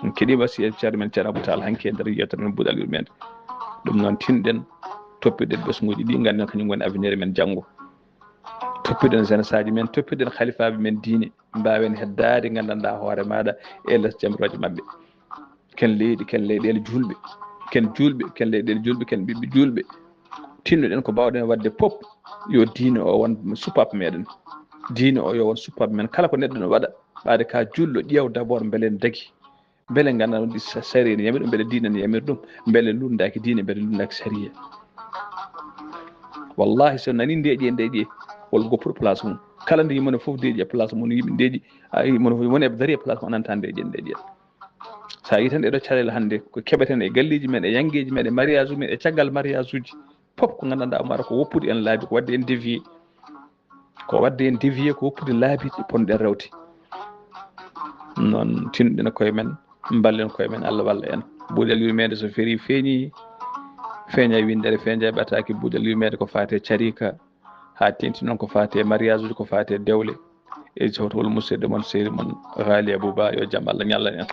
En keɗiima wasiya ceerno men Ceerno Abou Tall hanki e nder yewtere men Buuɗal Yurmeende. Ɗum noon, tinɗen, toppiɗen ɓesnguuji ɗi ngannden kañum woni avenir men janngo. Toppiɗen jeunesse aji men, toppiɗen khalifaaɓe men diine, mbaawen heddaade nganndanɗaa hoore maaɗa e les jamirooje maɓɓe. Ken leydi, ken leyɗeele juulɓe, ken juulɓe, ken leyɗeele juulɓe, ken ɓiɓɓe juulɓe. Tinnoɗen ko mbaawɗen waɗde fof, yo diine o won suppaaɓe meɗen. Diine o yo won suppaaɓe men. Kala ko neɗɗo no waɗa, ɓaade ka juulɗo, ƴeew d'abord mbele en dagi. Mbele nganndanɗaa ɗum sa-, sariya ne yamiri ɗum, mbele diine ne yamiri ɗum, mbele lunndaaki diine, mbele lunndaaki sariya. Wallahi, so nani ndeeƴe, ndeeƴe, wol goppuɗo place mum. Kala nde yimɓe fof ndeeƴi e place mum, yimɓe ndeeƴi, a yii mono fof woni e dari e place mum, a nanta ndeeƴe, ndeeƴe. Sa yii tan ɗeɗo caɗeele hannde, ko keɓeten e galleeji men, e yanngeeji men, e mariage uji men, e caggal mariage uji, fof ko nganndanɗaa mara ko woppude en laabi, ko waɗde en dévié. Ko waɗde en dévié, ko woppude laabi ɗi ponɗen rewde. Noon tinɗen koye men, mballen koye men, Allah walla en. Buuɗal yurmeende so ferii feeñi, feeña winndere, feeña ɓataaki. Buuɗal yurmeende ko faati e carika, haa teeŋti noon ko faati e mariage uji, ko faati e dewle. E jawtowol musidɗo mon, sehil mon, Ghali Abou Ba, yo jam Allah ñallan en.